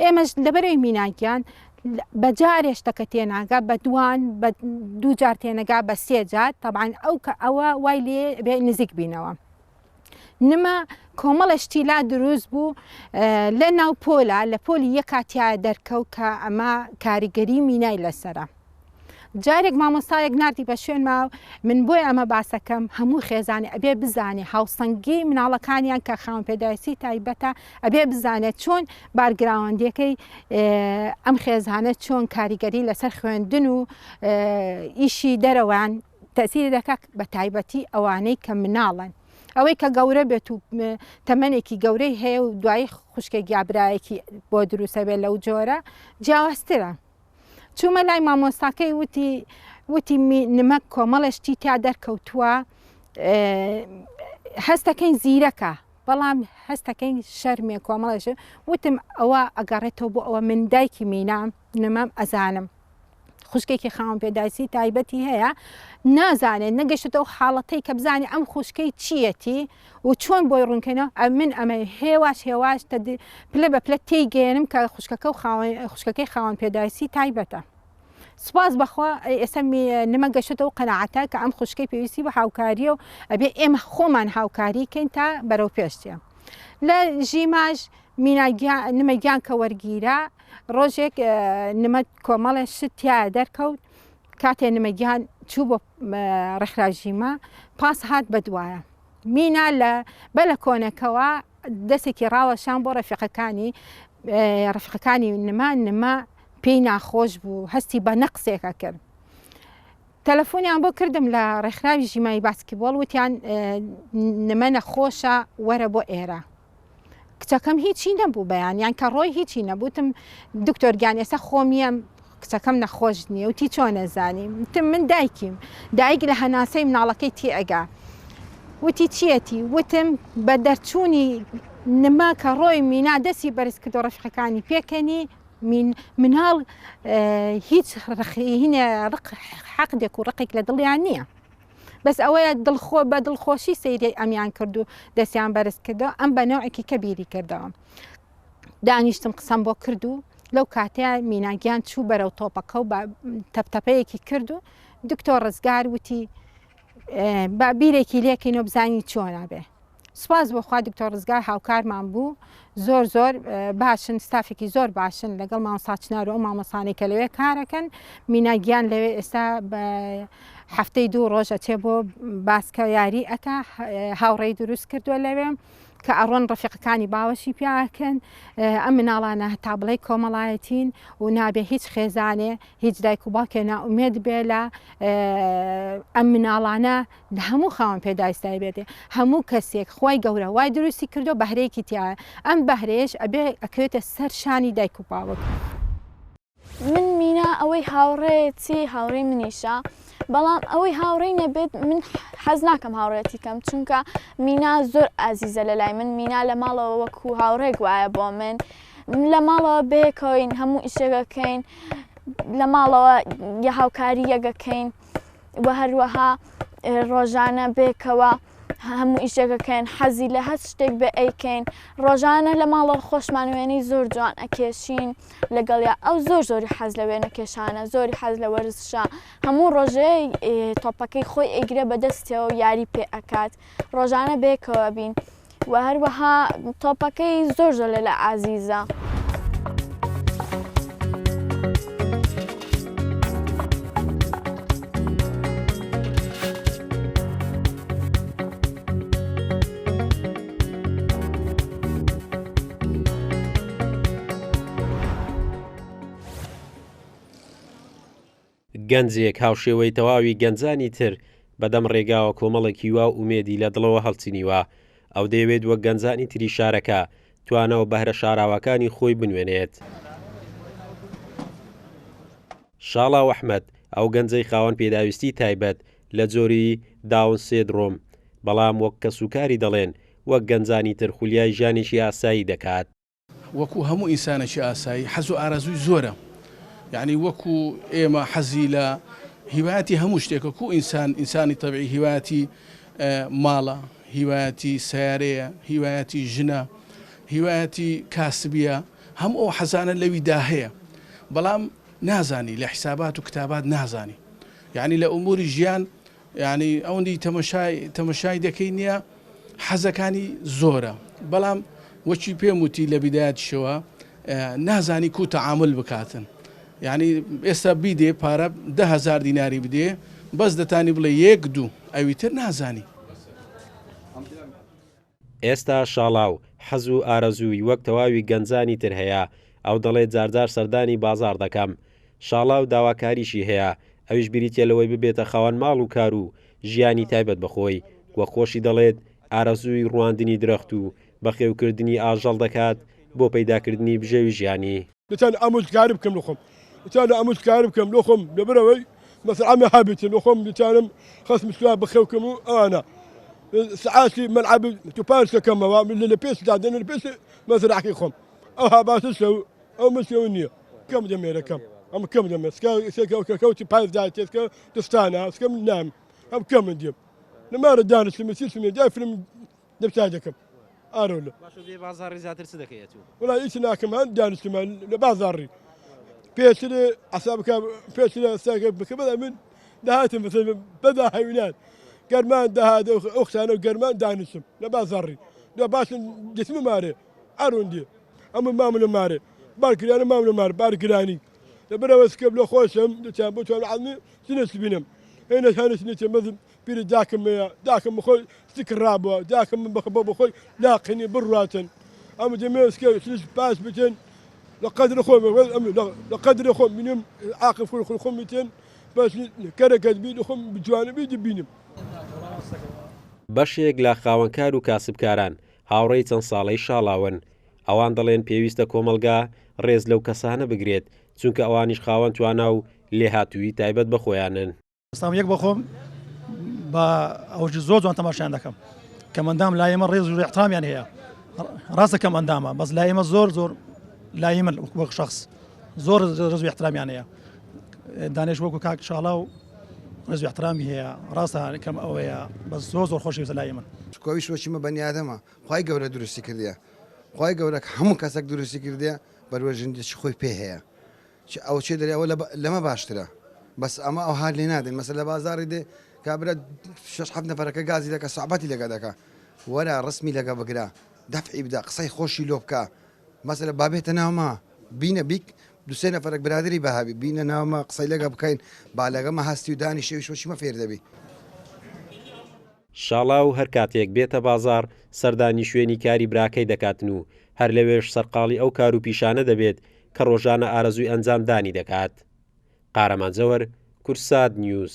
[SPEAKER 10] ئێمەش لەبەرەی مینا گیان بە جارێ شتەکە تێناگا بە دوان بە دوو جار تێنەگا بە سێ جار تەبعەن ئەو کە ئەوە وای لێ بێ نزیک بینەوە نمە کۆمەڵە شتی لا دروست بوو لە ناو پۆلا لە پۆلی یەکاتیا دەرکەوت کە ئەمە کاریگەری مینای لەسرە. جارێک مامۆستایەک ناردی بە شوێنما و من بۆیە ئەمە باسەکەم هەموو خێزانێ ئەبێ بزانێ هاوسەنگی مناڵەکانیان کە خاوەن پێداویستی تایبەتە ئەبێ بزانێت چۆن بارگراوەندیەکەی ئەم خێزانە چۆن کاریگەری لەسەر خوێندن و ئیشی دەرەوەیان تەسیری دەکات بە تایبەتی ئەوانەی کە مناڵن ئەوەی کە گەورە بێت و تەمەنێکی گەورەی هەیە و دوایی خوشکێک یا برایەکی بۆ دروستە بێت لەو جۆرە جیاوازترە. چوومە لای مامۆستاکەی وتی وتی نمەک کۆمەڵێ شتی تیا دەرکەوتووە هەستەکەین زیرەکە بەڵام هەستەکەین شەرمێ کۆمەڵێش وتم ئەوە ئەگەڕێتەوە بۆ ئەوە من دایکی مینام نمەم ئەزانم خوشکێکی خاوەن پێداویستی تایبەتی هەیە نازانێت نەگەشتەوە ئەو حاڵەتەی کە بزانێت ئەم خوشکەی چیەتی و چۆن بۆی ڕوونکەینەوە من ئەمە هێواش هێواش پلە بە پلە تێیگەیەنم کە خوشکەکە و خوشکەکەی خاوەن پێداویستی تایبەتە سوپاس بەخوا ئێستا نمە گەشتەوە قەناعەتە کە ئەم خوشکەی پێویستی بە هاوکاریە و ئەبێ ئێمە خۆمان هاوکاری کەین تا بەرەو پێش چێ لە ژیماش مینا نمە گیان کە وەرگیرا ڕۆژێک نمە کۆمەڵێ شت تیا دەرکەوت کاتێ نمە گیان چوو بۆ ڕێکخراو ژیما پاس هات بە دوایە مینا لە بەلەکۆنەکەوە. دەستێکی ڕاوەشان بۆ ڕەفیقەکانی ڕەفیقەکانی نما نما پێی ناخۆش بوو هەستی بە نەقسێک ئەکرد تەلەفۆنیان بۆ کردم لە ڕێکخراوی ژیمای باسکیبۆڵ وتیان نمە نەخۆشە وەرە بۆ ئێرە کچەکەم هیچی نەبوو بەیان یان کە ڕۆی هیچی نەبووتم دکتۆر گیان ئێستا خۆمیەم کچەکەم نەخۆش نییە وتی چۆن نەزانی وتم من دایکیم دایک لە هەناسەی مناڵەکەی تێئەگا وتی چیەتی وتم بە دەرچوونی نما کە ڕۆی مینا دەستی بەرز کردو ڕەفیقەکانی پێکەنی مین مناڵ هیچ ڕخینە ڕق حەقدێک و ڕقێک لە دڵیان نییە بەس ئەوەیە دڵخۆ بە دڵخۆشی سەیری ئەمیان کرد و دەستیان بەرز کردەوە ئەم بە نەوعێکی کە بیری کردەوە دانیشتم قسەم بۆ کرد و لەو کاتەیە میناگیان چوو بەرەو تۆپەکە و تەپتەپەیەکی کرد و دکتۆر ڕزگار وتی با بیرێکی لێکەینەوە بزانین چۆنە بێ سوپاس بۆ خوا دکتۆر ڕزگار هاوکارمان بوو زۆر زۆر باشن ستافێکی زۆر باشن لەگەڵ مامۆستا چنار و ئەو مامۆسانەی کە لەوێ کارەکەن مینا گیان لەوێ ئێستا بە هەفتەی دوو ڕۆژ ئەچێ بۆ باسکە یاری ئەکا هاوڕێی دروست کردووە لەوێ کە ئەڕۆن ڕەفیقەکانی باوەشی پیاکەن ئەم مناڵانە هەتا بڵێ کۆمەڵایەتین و نابێ هیچ خێزانێ هیچ دایک و باوکێ نائومێد بێ لە ئەم مناڵانە هەموو خاوەن پێداویستای بێتێ هەموو کەسێک خوای گەورە وای دروستی کردو بەهرەیەکی تیایە ئەم بەهرەیەش ئەبێ ئەکەوێتە سەر شانی دایک و باوک.
[SPEAKER 11] من مینا ئەوەی هاوڕێیەتی هاوڕێی منیشە بەڵام ئەوەی هاوڕێی نەبێت من حەز ناکەم هاوڕێتی کەم چونکە مینا زۆر ئازیزە لە لای من مینا لە ماڵەوە وەکو هاوڕێک وایە بۆ من لە ماڵەوە بەیەکەوەین هەموو ئیشێکەکەین لە ماڵەوە یە هاوکاری یەکەکەین و هەروەها ڕۆژانە بێکەوە هەموو ئیشێکەکەین حەزی لە هەر شتێک بێ ئەیکەین ڕۆژانە لە ماڵەوە خۆشمان وێنەی زۆر جوان ئەکێشین لەگەڵیا ئەو زۆر زۆری حەز لە وێنە کێشانە زۆری حەز لە وەرزشە هەموو ڕۆژێ تۆپەکەی خۆی ئەیگرێ بەدەستەوە یاری پێ ئەکات ڕۆژانە بێکەوە بین وە هەروەها تۆپەکەی زۆر زۆر لەلا ئازیزە.
[SPEAKER 12] گەنجێک هاوشێوەی تەواوی گەنجانی تر بەدەم ڕێگاوە کۆمەڵێک هیوا و ئومێدی لە دڵەوە هەڵچنیوە. ئەو دەیەوێت وەک گەنجانی تری شارەکە توانا و بەهرە شاراوەکانی خۆی بنوێنێت. شاڵاو ئەحمەد، ئەو گەنجەی خاوەن پێداویستی تایبەت لە جۆری داون سێدرۆم، بەڵام وەک کەسوکاری دەڵێن وەک گەنجانی تر خولیای ژیانێکی ئاسایی دەکات.
[SPEAKER 13] وەکو هەموو ئینسانێکی ئاسایی حەز و ئارەزووی زۆرە یعنی وەکو ئێمە حەزی لە هیوایەتی هەموو شتێکە کو ئینسان ئینسانی تەبعی هیوایەتی ماڵە هیوایەتی سیارەیە هیوایەتی ژنە هیوایەتی کاسبیە هەموو ئەو حەزانە لەویدا هەیە بەڵام نازانی لە حیسابات و کتابات نازانی یعنی لە ئوموری ژیان یانی ئەوەندی تەمەشای تەمەشای دەکەی نییە حەزەکانی زۆرە بەڵام وەکی پێم وتی لە بیدایەتیشەوە نازانی کو تەعامل بکاتن یعنی ئێستا بیدێ پارە دههزار دیناری بدێ بەس دەتانی بڵێ یەک دوو ئەوی تر نازانی.
[SPEAKER 12] ئێستا شاڵاو حەز و ئارەزووی وەک تەواوی گەنجانی تر هەیە، ئەو دەڵێت جارجار سەردانی بازاڕ دەکەم. شاڵاو داواکاریشی هەیە، ئەویش بریتیە لەوەی ببێتە خاوەن ماڵ و کار و ژیانی تایبەت بە خۆی، وەک خۆشی دەڵێت ئارەزووی ڕواندنی درەخت و بەخێوکردنی ئاژەڵ دەکات بۆ پەیداکردنی بژێوی ژیانی.
[SPEAKER 4] دەتان ئامۆژگاری بکەم لە خۆم دەتان ئامۆژگاری بکەم لۆ خۆم لەبەرئەوەی مەسەل عەمە هابێتن لۆ خۆم دەتانم خەسم سوا بخێوکەم و ئەوانە سعاتی مەلعەب توپان دەکەمەوە لە پێش دادەن لە پێش مەزرعەکەی خۆم ئەو هاباتە شەو ئەو مشەو نییە کەم دەمێرەکەم ئەم کەم دەمێ سکە سکە کەوتی پایز داتێتکە دستانە سکەم نام ئەم کەم دێم نمارە دانیشتم سیسم دای فیلم دەبچای دەکەم ئارۆلە.
[SPEAKER 12] باشە دێ بازاڕی زیاتر چ دەکەی ئەتوو؟
[SPEAKER 4] وەڵا هیچ ناکەم هەر دانیشتمە لە بازاڕی پێشتر عەسابەکە پێشتر ساگە بکە بەڵام من دەهاتم بەسەر بەدا هەوینان گەرمان دەهات ئەو خسانە و گەرمان دانیشتم لە بازاڕی دو باشم دەچمە مارێ ئارۆن دێ ئەمە ماملە مارێ بارگرانە ماملە مار بارگرانی لەبەرەوە سکەب لە خۆشم دەچم بۆ توانم عەزمی چنە سبینم. هێنە هەنس نیتە مەزم پیرە داکم مەیە داکم بخۆی سک ڕابووە داکم من بخ بۆ بخۆی لاقینی بڕواتن ئەم دەمێسکە سلس پاس بتن لە قەدر خۆم ئەم لە قەدر خۆم بینم عاقل خۆی خۆی خۆم بتن بەس کەرەکەت بی خۆم بجوانە بی دبینم.
[SPEAKER 12] بەشێک لە خاوەنکار و کاسبکاران هاوڕێی چەند ساڵەی شاڵاون، ئەوان دەڵێن پێویستە کۆمەڵگا ڕێز لەو کەسانە بگرێت، چونکە ئەوانیش خاوەن توانا و لێهاتوویی تایبەت بە خۆیانن.
[SPEAKER 14] سام یەک بەخۆم بە ئەوش زۆر جوان تەماشایان دەکەم کەم ئەندام لای ئێمە ڕێز و احترامیان هەیە ڕاستە کەم ئەندامە بەس لای ئێمە زۆر زۆر لای من وەک شخص زۆر ڕێز و احترامیان هەیە دانێش وەکو کاک شاڵا و ڕێز و احترامی هەیە ڕاستە کەم ئەوەیە بەس زۆر زۆر خۆشەویستە لای من.
[SPEAKER 15] چکۆویش وەچیمە بەنیادەمە خوای گەورە دروستی کردیە خوای گەورە هەموو کەسەک دروستی کردیە بەروەژندیی خۆی پێ هەیە چ ئەوە چێ دەرێ ئەوە لەمە باشترە بەس ئەمە ئەوها لێ نادەین مەسە لە بازاڕی دێ کابرا شەش حەفت نەفەرەکە گازی دەکە سەعبەتی لەگە دەکا وەرە ڕسمی لەگە بگرە دەفعی بدە قسەی خۆشی لۆ بکە مەسەلە با بێتە ناوما بینە بیک دوسێ نەفەرەک برادری بەهابی بینە ناوما قسەی لەگە بکەین با لەگەمە هەستی و دانیشەویش وەچیمە فێر دەبی.
[SPEAKER 12] شاڵاو هەر کاتێک بێتە بازاڕ سەردانی شوێنی کاری براکەی دەکاتن و هەر لەوێش سەرقاڵی ئەو کار و پیشانە دەبێت کە ڕۆژانە ئارەزووی ئەنجام دانی دەکات. قارەمان جەوەر، کوردسات نیوز،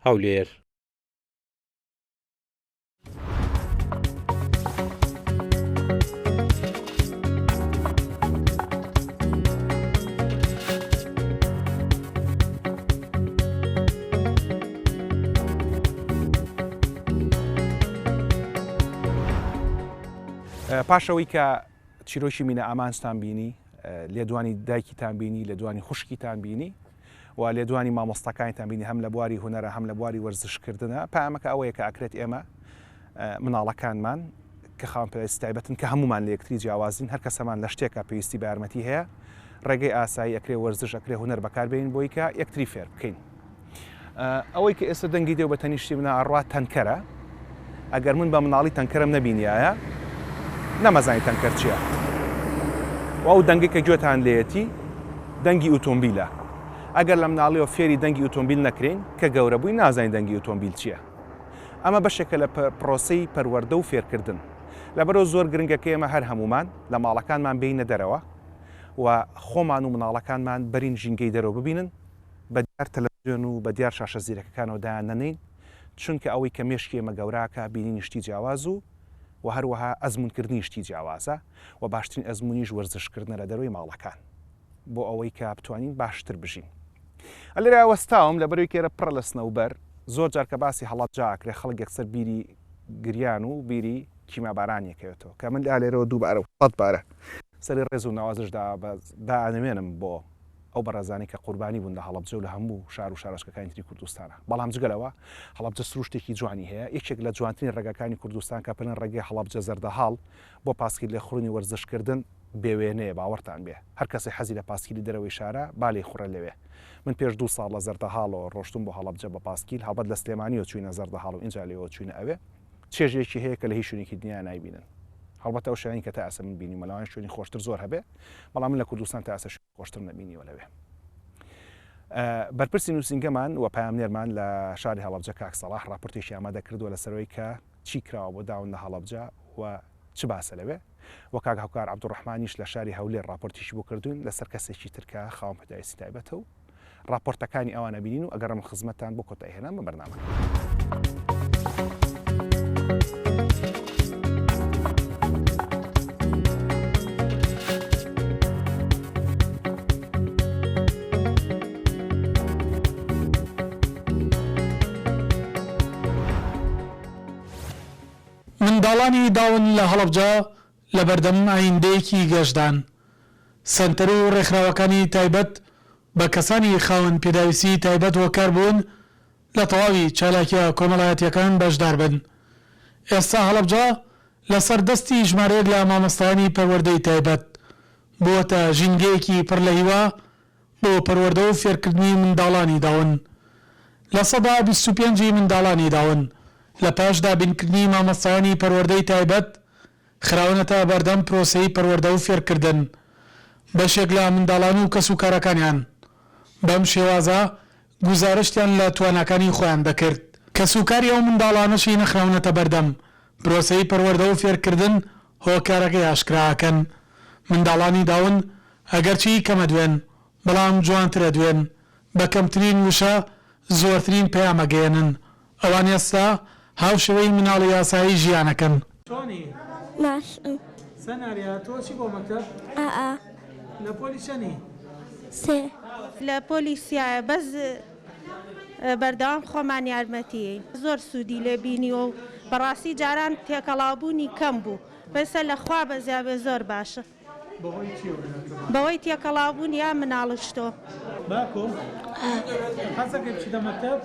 [SPEAKER 12] هەولێر.
[SPEAKER 1] پاش ئەوەی کە چیرۆکی مینە ئامانجتان بینی لێدوانی دایکیتان بینی لێدوانی خوشکیتان بینی و لێدوانی مامۆستاکانیتان بینی هەم لە بواری هونەرە هەم لە بواری وەرزشکردنە پامەکە ئەوەیە کە ئەکرێت ئێمە مناڵەکانمان کە خاوەن پێویستی تایبەتن کە هەمومان لە یەکتری جیاوازین هەر کەسەمان لە شتێکا پێویستی بە یارمەتی هەیە ڕێگەی ئاسایی ئەکرێ وەرزش ئەکرێ هونەر بەکاربێنین بۆی کە یەکتری فێر بکەین. ئەوەی کە ئێستا دەنگی دێ و بە تەنیشتی منە ئەڕوا تەنکەرە ئەگەر من بە مناڵی تەنکەرم نەبینیایە نەمەزانی تەنکەر چییە و ئەو دەنگی کە گوێتان لێیەتی دەنگی ئۆتۆمبیلە ئەگەر لە مناڵیەوە فێری دەنگی ئۆتۆمبیل نەکرین کە گەورە بووی نازانین دەنگی ئۆتۆمبیل چییە ئەمە بەشێکە لە پرۆسەی پەروەردە و فێرکردن لەبەرەوە زۆر گرنگە کە ئێمە هەر هەمومان لە ماڵەکانمان بێینە دەرەوە و خۆمان و مناڵەکانمان بەرین ژینگەی دەرەوە ببینن بە دیار تەلەفزیۆن و بە دیار شاشە زیرەکەکانەوە دایان نەنێین، چونکە ئەوەی کە مێشکی ئێمە گەوراکا بینینی شتی جیاواز و و هەروەها ئەزموونکردنی شتی جیاوازە و باشترین ئەزموونیش وەرزشکردنە لە دەرەوەی ماڵەکان بۆ ئەوەی کە بتوانین باشتر بژین. لێرە وەستاوم لەبەرەوەی کە ئێرە پڕە لە سنەوبەر، زۆر جار کە باسی هەڵەبجە ئەکرێ خەڵک یەکسەر بیری گریان و بیری کیمیابارانی ئەکەوێتەوە کە من لێرەوە دووبارە و سەدبارە سەری ڕێز و نەوازش دائەنەوێنم بۆ ئەو بەڕێزانەی کە قوربانی بوون لە هەڵەبجە و لە هەموو شار و شارۆچکەکانی تری کوردستانا. بەڵام جگە لەوە هەڵەبجە سروشتێکی جوانی هەیە، یەکێک لە جوانترین ڕێگاکانی کوردستان کە پێڵێن ڕێگەی هەڵەبجە زەردەهاڵ بۆ پاسکیل لێخوڕینی وەرزشکردن بێ وێنەیە باوەڕتان بێ هەر کەسێ حەزی لە پاسکیلی دەرەوەی شارە با لێی خوڕێ لەوێ. من پێش دوو ساڵ لە زەردەهاڵەوە ڕۆشتوم بۆ هەڵەبجە بە پاسکیل هەڵبەت لە سلێمانیەوە چووینە زەردەهاڵ و ئینجا لەوێوە چووینە ئەوێ چێژێکی هەیە کە لە هیچ شوێنێکی دنیا نایبینن. هەڵبەتە ئەو شوێنەی کە تا ئێستا من بینیومە لەوانەیە شوێنی خۆشتر زۆر هەبێ بەڵام من لە کوردستان تا ئێستا شوێنی خۆشترم نەبینیوە لەوێ. بەرپرسی نووسینگەمان و پەیامنێرمان لە شاری هەڵەبجە کاک سەڵاح ڕاپۆرتێکی ئامادە کردووە لەسەرەوەی کە چی کراوە بۆ داون لە هەڵەبجە و چ باسە لەوێ و کاک هاوکار عەبدولڕەحمانیش لە شاری هەولێر ڕاپۆرتیشی بۆ کردووین لەسەر کەسێکی تر کە خاوەن پێداویستی تایبەتە و ڕاپۆرتەکانی ئەوان ئەبینین و ئەگەڕێمە خزمەتتان بۆ کۆتایی هێنان بە بەرنامەکە.
[SPEAKER 16] منداڵانی داون لە هەڵەبجە لەبەردەم ئایندەیەکی گەشدان. سەنتەر و ڕێکخراوەکانی تایبەت بە کەسانی خاوەن پێداویستی تایبەت هۆکار بوون لە تەواوی چالاکیە کۆمەڵایەتیەکان بەشداربن. ئێستا هەڵەبجە لەسەر دەستی ژمارەیەک لە مامۆستایانی پەروەردەی تایبەت بووەتە ژینگەیەکی پڕ لە هیوا بۆ پەروەردە و فێرکردنی منداڵانی داون. 25% ی منداڵانی داون لە پاش دابینکردنی مامۆستایانی پەروەردەی تایبەت خراونەتە بەردەم پرۆسەی پەروەردە و فێرکردن. بەشێک لە منداڵان و کەسوکارەکانیان بەم شێوازە. گوزارشتیان لە تواناکانی خۆیان دەکرد. کەسوکاری ئەو منداڵانەشی نەخراونەتە بەردەم پرۆسەی پەروەردە و فێرکردن هۆکارەکەی ئاشکرا ئەکەن. منداڵانی داون ئەگەرچی کەم ئەدوێن، بەڵام جوانتر ئەدوێن، بە کەمترین وشە زۆرترین پەیام ئەگەیەنن. ئەوان ئێستا هاوشێوەی مناڵی ئاسایی ژیان ئەکەن. چۆنی؟
[SPEAKER 17] باشم.
[SPEAKER 16] سەناریا تۆ ئەچی بۆ مەکتەب؟
[SPEAKER 17] ئا ئا.
[SPEAKER 16] لە پۆلی چەنی؟
[SPEAKER 17] سێ.
[SPEAKER 18] لە پۆلی سیایە بەس بەردەوام خۆمان یارمەتی یەین. زۆر سوودی لێ بینیوە و بەڕاستی جاران تێکەڵاوبوونی کەم بوو بەسە لە خوا بەزیابێ زۆر باشە.
[SPEAKER 16] بەهۆی چیەوە بوو؟
[SPEAKER 18] بەهۆی تێکەڵاوبوون یا مناڵشتۆ.
[SPEAKER 16] باکۆ حەزەکەی بچیتە مەکتەب؟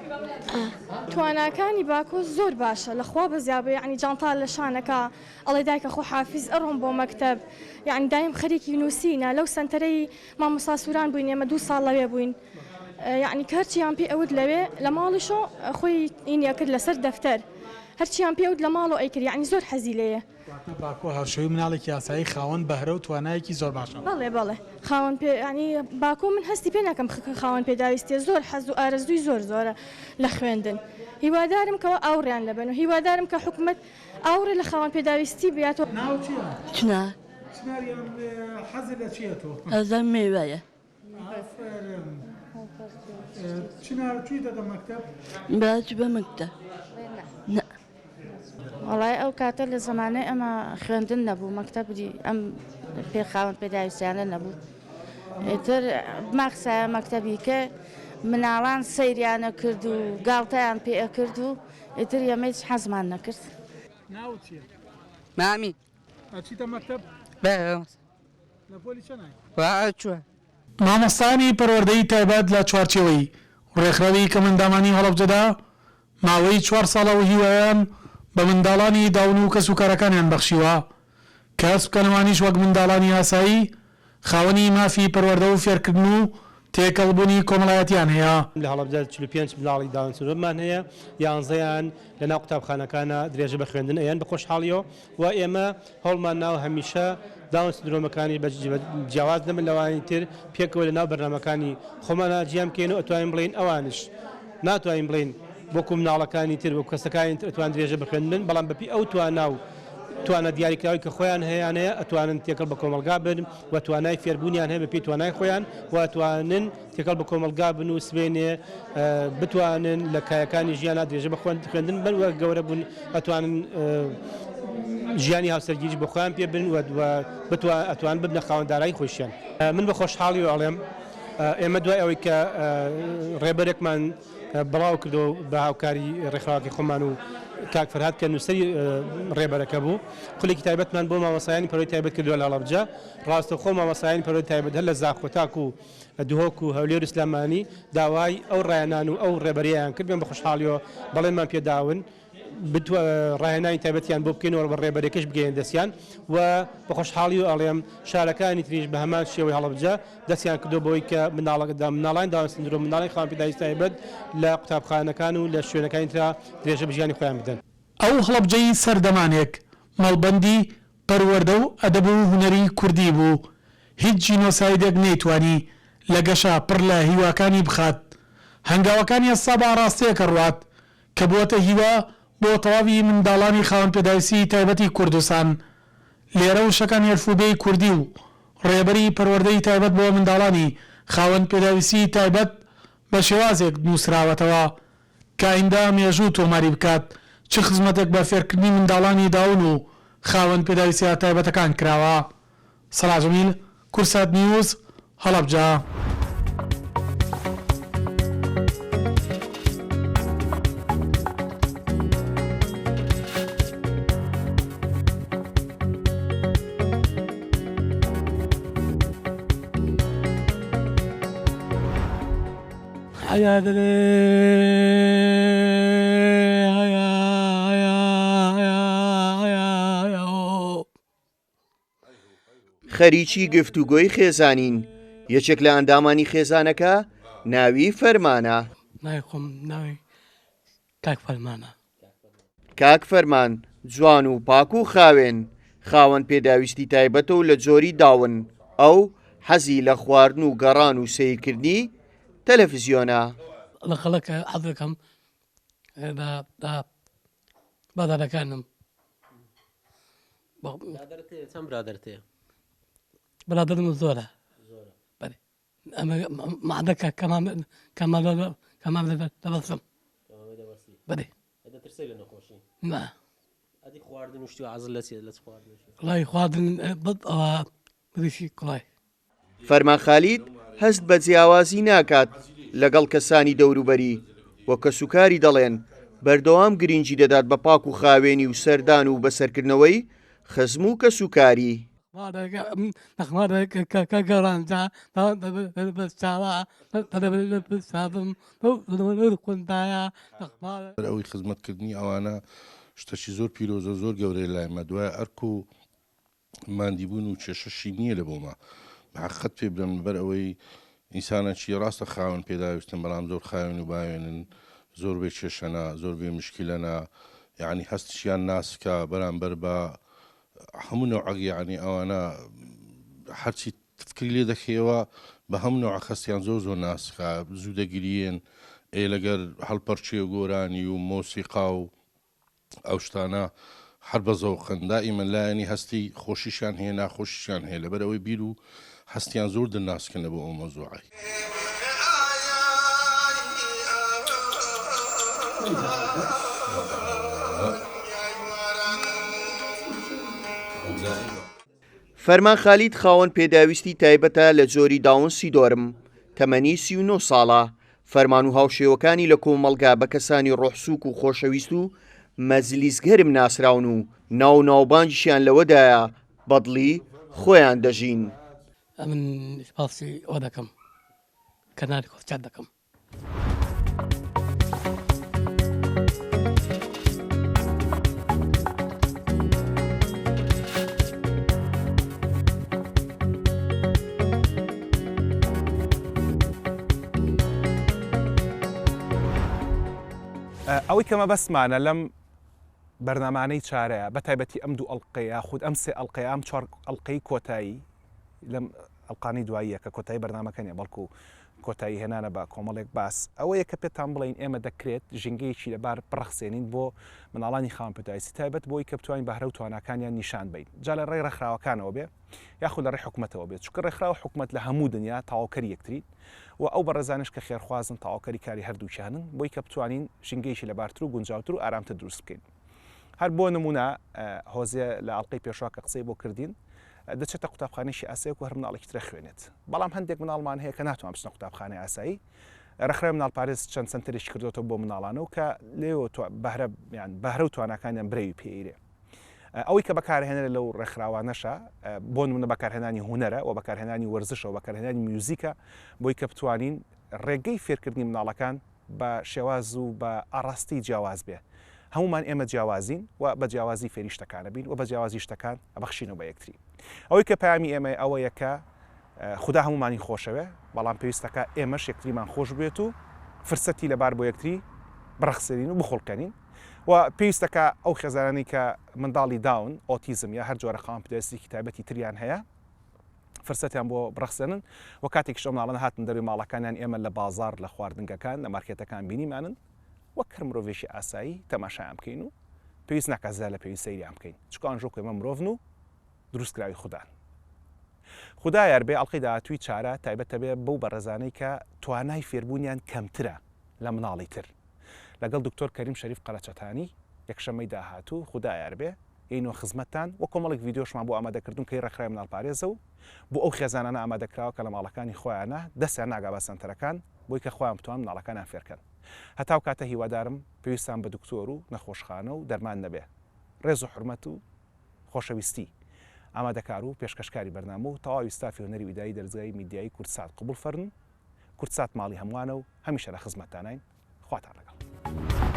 [SPEAKER 19] تواناکانی باکۆ زۆر باشە لەخوا بەزیابێ یەعنی جانتا لە شانەکە ئەڵێ دایکە خۆحافیز ئەڕۆم بۆ مەکتەب یەعنی دایم خەریکی نوسینە لەو سەنتەرەی مامۆستا سوران بووین ئێمە دوو ساڵ لەوێ بووین یەعنی کە هەرچیان پێ ئەوت لەوێ لە ماڵیشۆ خۆی ئینی ئەکرد لەسەر دەفتەر هەرچیان پێ ئەوت لە ماڵۆ ئەیکرد یەعنی زۆر حەزی لێیە.
[SPEAKER 16] واتە باکۆ هاوشێوەی مناڵێکی ئاسایی خاوەن بەهرە و توانایەکی زۆر باشە.
[SPEAKER 19] بەڵێ بەڵێ خاوەن پێ یانی باکۆ من هەستی پێ ناکەم خاوەن پێداویستیە زۆر حەز و ئارەزووی زۆر زۆرە لە خوێندن هیوادارم کەوا ئاوڕیان لەبەن و هیوادارم کە حکومەت ئاوڕێ لە خاوەن پێداویستی بیاتەوە.
[SPEAKER 16] ناوت چیە؟
[SPEAKER 20] چنار.
[SPEAKER 16] چنار یان حەزت لە چیە تۆ؟
[SPEAKER 20] حەزم مێوەیە.
[SPEAKER 16] ئافەرم. چنار چویتەتە مەکتەب؟
[SPEAKER 20] بەڵێ چوومە مەکتەب. نا.
[SPEAKER 21] وەڵای ئەو کاتە لە زەمانەی ئەمە خوێندن نەبوو مەکتەبی ئەم پێ خاوەن پێداویستیانە نەبوو ئیتر ماخسایە مەکتەبی کە مناڵان سەیریانە کرد و گاڵتەیان پێ ئەکرد و ئیتر ئێمەیش حەزمان نەکرد.
[SPEAKER 16] ناوت چیە؟
[SPEAKER 22] مامی.
[SPEAKER 16] ئەچیتە مەکتەب؟
[SPEAKER 22] بەڵێ.
[SPEAKER 16] لە پۆلی چەنای؟
[SPEAKER 22] چوە.
[SPEAKER 16] مامۆستایانی پەروەردەی تایبەت لە چوارچێوەی ڕێکخراوی کەمئەندامانی هەڵەبجەدا ماوەی چوار ساڵە و هیوایان بە منداڵانی داون و کەسوکارەکانیان بەخشیوە کە هەست بکەن ئەوانیش وەک منداڵانی ئاسایی خاوەنی مافی پەروەردە و فێرکردن و تێکەڵبوونی کۆمەڵایەتیان هەیە.
[SPEAKER 23] لە هەڵەبجە 45 مناڵی داون سندرۆممان هەیە، یانزەیان لەناو قوتابخانەکانا درێژە بە خوێندن ئەیەن بە خۆشحاڵیەوە و ئێمە هەوڵمان ناوە هەمیشە داون سندرۆمەکانی بە جیاواز نەبن لەوانی تر پێکەوە لەناو بەرنامەکانی خۆمانا جیان بکەین و ئەتوانین بڵێین ئەوانش ناتوانین بڵێین وەکو مناڵەکانی تر وەکو کەسەکانی تر ئەتوان درێژە بە خوێندن بن بەڵام بەپێی ئەو توانا و توانا دیاریکراوی کە خۆیان هەیانەیە ئەتوانن تێکەڵ بە کۆمەڵگا بن و توانای فێربوونیان هەیە بەپێی توانای خۆیان و ئەتوانن تێکەڵ بە کۆمەڵگا بن و سبەینێ بتوانن لە کایەکانی ژیانا درێژە بە خوێندن بن و گەورە بوون ئەتوانن ژیانی هاوسەرگیریش بۆ خۆیان پێ بن و ئەتوان ببنە خاوەن دارایی خۆیشیان. من بە خۆشحاڵیەوە ئەڵێم ئێمە دوای ئەوەی کە ڕێبەرێکمان بڵاو کردەوە بە هاوکاری ڕێکخراوەکەی خۆمان و کاک فەرهاد کە نووسەری ڕێبەرەکە بوو خولێکی تایبەتمان بۆ مامۆستایانی پەروەردەی تایبەت کردووە لە هەڵەبجە ڕاستەوخۆ مامۆستایانی پەروەردەی تایبەت هەر لە زاخۆ تاکو دهۆک و هەولێر و سلێمانی داوای ئەو ڕاهێنان و ئەو ڕێبەرییەیان کرد، بە خۆشحاڵیەوە بەڵێنمان پێداون ڕاهێنانی تایبەتیان بۆ بکەین و بە ڕێبەرەکەش بگەیەن دەستیان و بە خۆشحاڵیەوە ئەڵێم شارەکانی تریش بە هەمان شێوەی هەڵەبجە دەستیان کردووە بەوەی کە مناڵانی داون سندرۆم، مناڵانی خاوەن پێداویستی تایبەت لە قوتابخانەکان و لە شوێنەکانی ترا درێژە بە ژیانی خۆیان بدەن.
[SPEAKER 16] ئەو هەڵەبجەی سەردەمانێک مەڵبەندی پەروەردە و ئەدەب و هونەری کوردی بوو، هیچ جینۆسایدێک نەیتوانی لە گەشە پڕ لە هیواکانی بخات. هەنگاوەکانی ئێستا بە ئاڕاستەیەک ئەڕوات کە بووەتە هیوا بۆ تەواوی منداڵانی خاوەن پێداویستیی تایبەتی کوردستان. لێرە وشەکانی ئەلفوبێی کوردی و ڕێبەری پەروەردەی تایبەت بۆ منداڵانی خاوەن پێداویستیی تایبەت بە شێوازێک نووسراوەتەوە کە ئایندە مێژوو تۆماری بکات چ خزمەتێک بە فێرکردنی منداڵانی داون و خاوەن پێداویستیە تایبەتەکان کراوە. سەڵاح جەمیل، کوردسات نیوز، هەڵەبجە.
[SPEAKER 24] خەریکی گفتوگۆی خێزانین، یەکێک لە ئەندامانی خێزانەکە ناوی فەرمانە.
[SPEAKER 25] ناوی خۆم ناوی کاک فەرمانە.
[SPEAKER 24] کاک فەرمان جوان و پاک و خاوێن، خاوەن پێداویستی تایبەتە و لە جۆری داون، ئەو حەزی لە خواردن و گەڕان و سەیرکردنی تەلەفزیۆنە.
[SPEAKER 25] لە خەڵک حەز دەکەم بە بە برادەرەکانم.
[SPEAKER 12] برادەرت هەیە؟ چەند برادەرت هەیە؟
[SPEAKER 25] برادەرم زۆرە.
[SPEAKER 12] زۆرە.
[SPEAKER 25] بەلێ. ئەمە مەعدەکە کەمام کەمام کەمام دەبەستم.
[SPEAKER 12] کەمامە دەبەستی.
[SPEAKER 25] بەلێ.
[SPEAKER 12] دەترسێ لە نەخۆشی؟
[SPEAKER 25] نا.
[SPEAKER 12] ئەدی خواردن و شتی عەزل لە چیە لە چ خواردنێکی؟
[SPEAKER 25] وەڵای خواردن بەس ئەوە مریشکی کوڵای.
[SPEAKER 24] فەرمان خالید هەست بە جیاوازی ناکات لەگەڵ کەسانی دەوروبەری و کەسوکاری دەڵێن بەردەوام گرینگی دەدات بە پاک و خاوێنی و سەردان و بەسەرکردنەوەی خزم و کەسوکاری.
[SPEAKER 3] ئەوەی خزمەتکردنی ئەوانە شتەکی زۆر پیرۆزە زۆر گەورەیە لای مە دوای ئەرک و ماندیبوون و کێشەشی نییە لە بۆمە بە حەقیقەت پێ بدەم لەبەر ئەوەی ئینسانەکی ڕاستە خاوەن پێداویستن بەڵام زۆر خاوێن و باوێنن زۆر بێ کێشەنە زۆر بێ مشکیلەنە یعنی هەستشیان ناسکە بەرامبەر بە هەموو نەوعەک یعنی ئەوانە هەرچی فکری لێ دەکەیەوە بە هەموو نەوعەک هەستیان زۆر زۆر ناسکە زوو دەگریێن ئێ لەگەر هەڵپەرچێ و گۆرانی و مۆسیقا و ئەو شتانە هەر بە زەوقن دائیمەن لایەنی هەستی خۆشیشیان هەیە ناخۆشیشیان هەیە لەبەر ئەوەی بیر و هەستیان زۆر دلناسکن لە بۆ ئەو مەوزوعەی.
[SPEAKER 24] فەرمان خالید خاوەن پێداویستی تایبەتە لە جۆری داون سیدۆرم، تەمەنی 39 ساڵە، فەرمان و هاوشێوەکانی لە کۆمەڵگا بە کەسانی ڕۆح سووک و خۆشەویست و مەجلیس گەرم ناسراون و ناو و ناوبانگیشیان لەوەدایە بەدڵی خۆیان دەژین.
[SPEAKER 25] ئەمن سپاسی ئەوە دەکەم کەنالی کوردسات دەکەم.
[SPEAKER 1] ئەوەی کە مەبەستمانە لەم بەرنامانەی چارەیە بە تایبەتی ئەم دوو ئەڵلقەیە یاخود ئەم سێ ئەڵلقەیە ئەم چوار ئەڵلقەی کۆتایی لەم ئەڵقانەی دواییە کە کۆتایی بەرنامەکە نیە بەڵکو کۆتایی هێنانە بە کۆمەڵێک باس ئەوەیە کە پێتان بڵێین ئێمە دەکرێت ژینگەیەکی لەبار بڕەخسێنین بۆ مناڵانی خاوەن پێداویستی تایبەت بۆی کە بتوانین بەهرە و تواناکانیان نیشان بەین جا لە ڕێی ڕێکخراوەکانەوە بێ یاخود لە ڕێی حکومەتەوە بێت چونکە ڕێکخراو و حکومەت لە هەموو دنیا تەواوکەری یەکترین و ئەو بەڕێزانەش کە خێرخوازن تەواوکەری کاری هەردووکیانن بۆی کە بتوانین ژینگەیەکی لەبارتر و گونجاوتر و ئارامتر دروست بکەین هەر بۆ نمونە هۆزێ لە ئەڵقەی پێشوە کە قسەی بۆ کردین دەچێتە قوتابخانەیەکی ئاسایی وەکو هەر مناڵێکی ترە خوێنێت بەڵام هەندێک مناڵمان هەیە کە ناتوان بچنە قوتابخانەی ئاسایی ڕێکخراوی مناڵپارێز چەند سەنتەرێکی کردوێتەوە بۆ مناڵانە و کە لێوە بەهرە یان بەهرە و تواناکانیان برەوی پێیرێ ئەوەی کە بەکارهێنەرە لەو ڕێکخراوانەشە بۆ نمونە بەکارهێنانی هونەرە و بەکارهێنانی وەرزشە و بەکارهێنانی میوزیکە بۆی کە بتوانین ڕێگەی فێرکردنی مناڵەکان بە شێواز و بە ئاڕاستەی جیاواز بێ. هەموومان ئێمە جیاوازین و بە جیاوازی فێری شتەکان ئەبین و بە جیاوازی شتەکان ئەبەخشینەوە بە یەکتری. ئەوەی کە پەیامی ئێمەیە ئەوەیە کە خودا هەموومانی خۆشەوێ، بەڵام پێویستەکا ئێمەش یەکتریمان خۆش بوێت و فرسەتی لەبار بۆ یەکتری بڕەخسێنین و بخوڵقێنین و پێویستەکا ئەو خێزانانەی کە منداڵی داون، ئۆتیزم یا هەر جۆرە خاوەن پێداویستیەکی تایبەتی تریان هەیە، فرسەتیان بۆ بڕەخسێنن و کاتێکیش ئەو مناڵانە هاتن دەروی ماڵەکانیان ئێمە لە بازاڕ لە خواردنگەکان لە مارکێتەکان بینیمانن وەک هەر مرۆڤێکی ئاسایی تەماشایان بکەین و پێویست ناکات زیاد لە پێویست سەیریان بکەین چونکە ئەوانش وەکو ئێمە مرۆڤن و دروستکراوی خودان. خودا یار بێ ئەڵقەی داهاتووی چارە تایبەتە بێ بەو بەڕێزانەی کە توانای فێربوونیان کەمترە لە مناڵی تر لەگەڵ دکتۆر کەریم شەریف قەرەچەتانی یەکشەممەی داهاتوو خودا یار بێ یەینەوە خزمەتتان وە کۆمەڵێک ڤیدیۆشمان بۆ ئامادە کردوون کە هی ڕێکخراوی مناڵپارێزە و بۆ ئەو خێزانانە ئامادە کراوە کە لە ماڵەکانی خۆیانە دەستیان ناگا بە سەنتەرەکان بۆی کە خۆیان بتوان مناڵەکانیان فێرکەن هەتاو کاتە هیوادارم پێویستان بە دکتۆر و نەخۆشخانە و دەرمان نەبێ ڕێز و حورمەت و خۆشەویستی ئامادەکار و پێشکەشکاری بەرنامە و تەواوی ستافی هونەری و ئیداری دەرزگای میدیایی کوردسات قبوڵ فەرن کوردسات ماڵی هەمووانە و هەمیشە لە خزمەتتاناین خواتان لەگەڵ.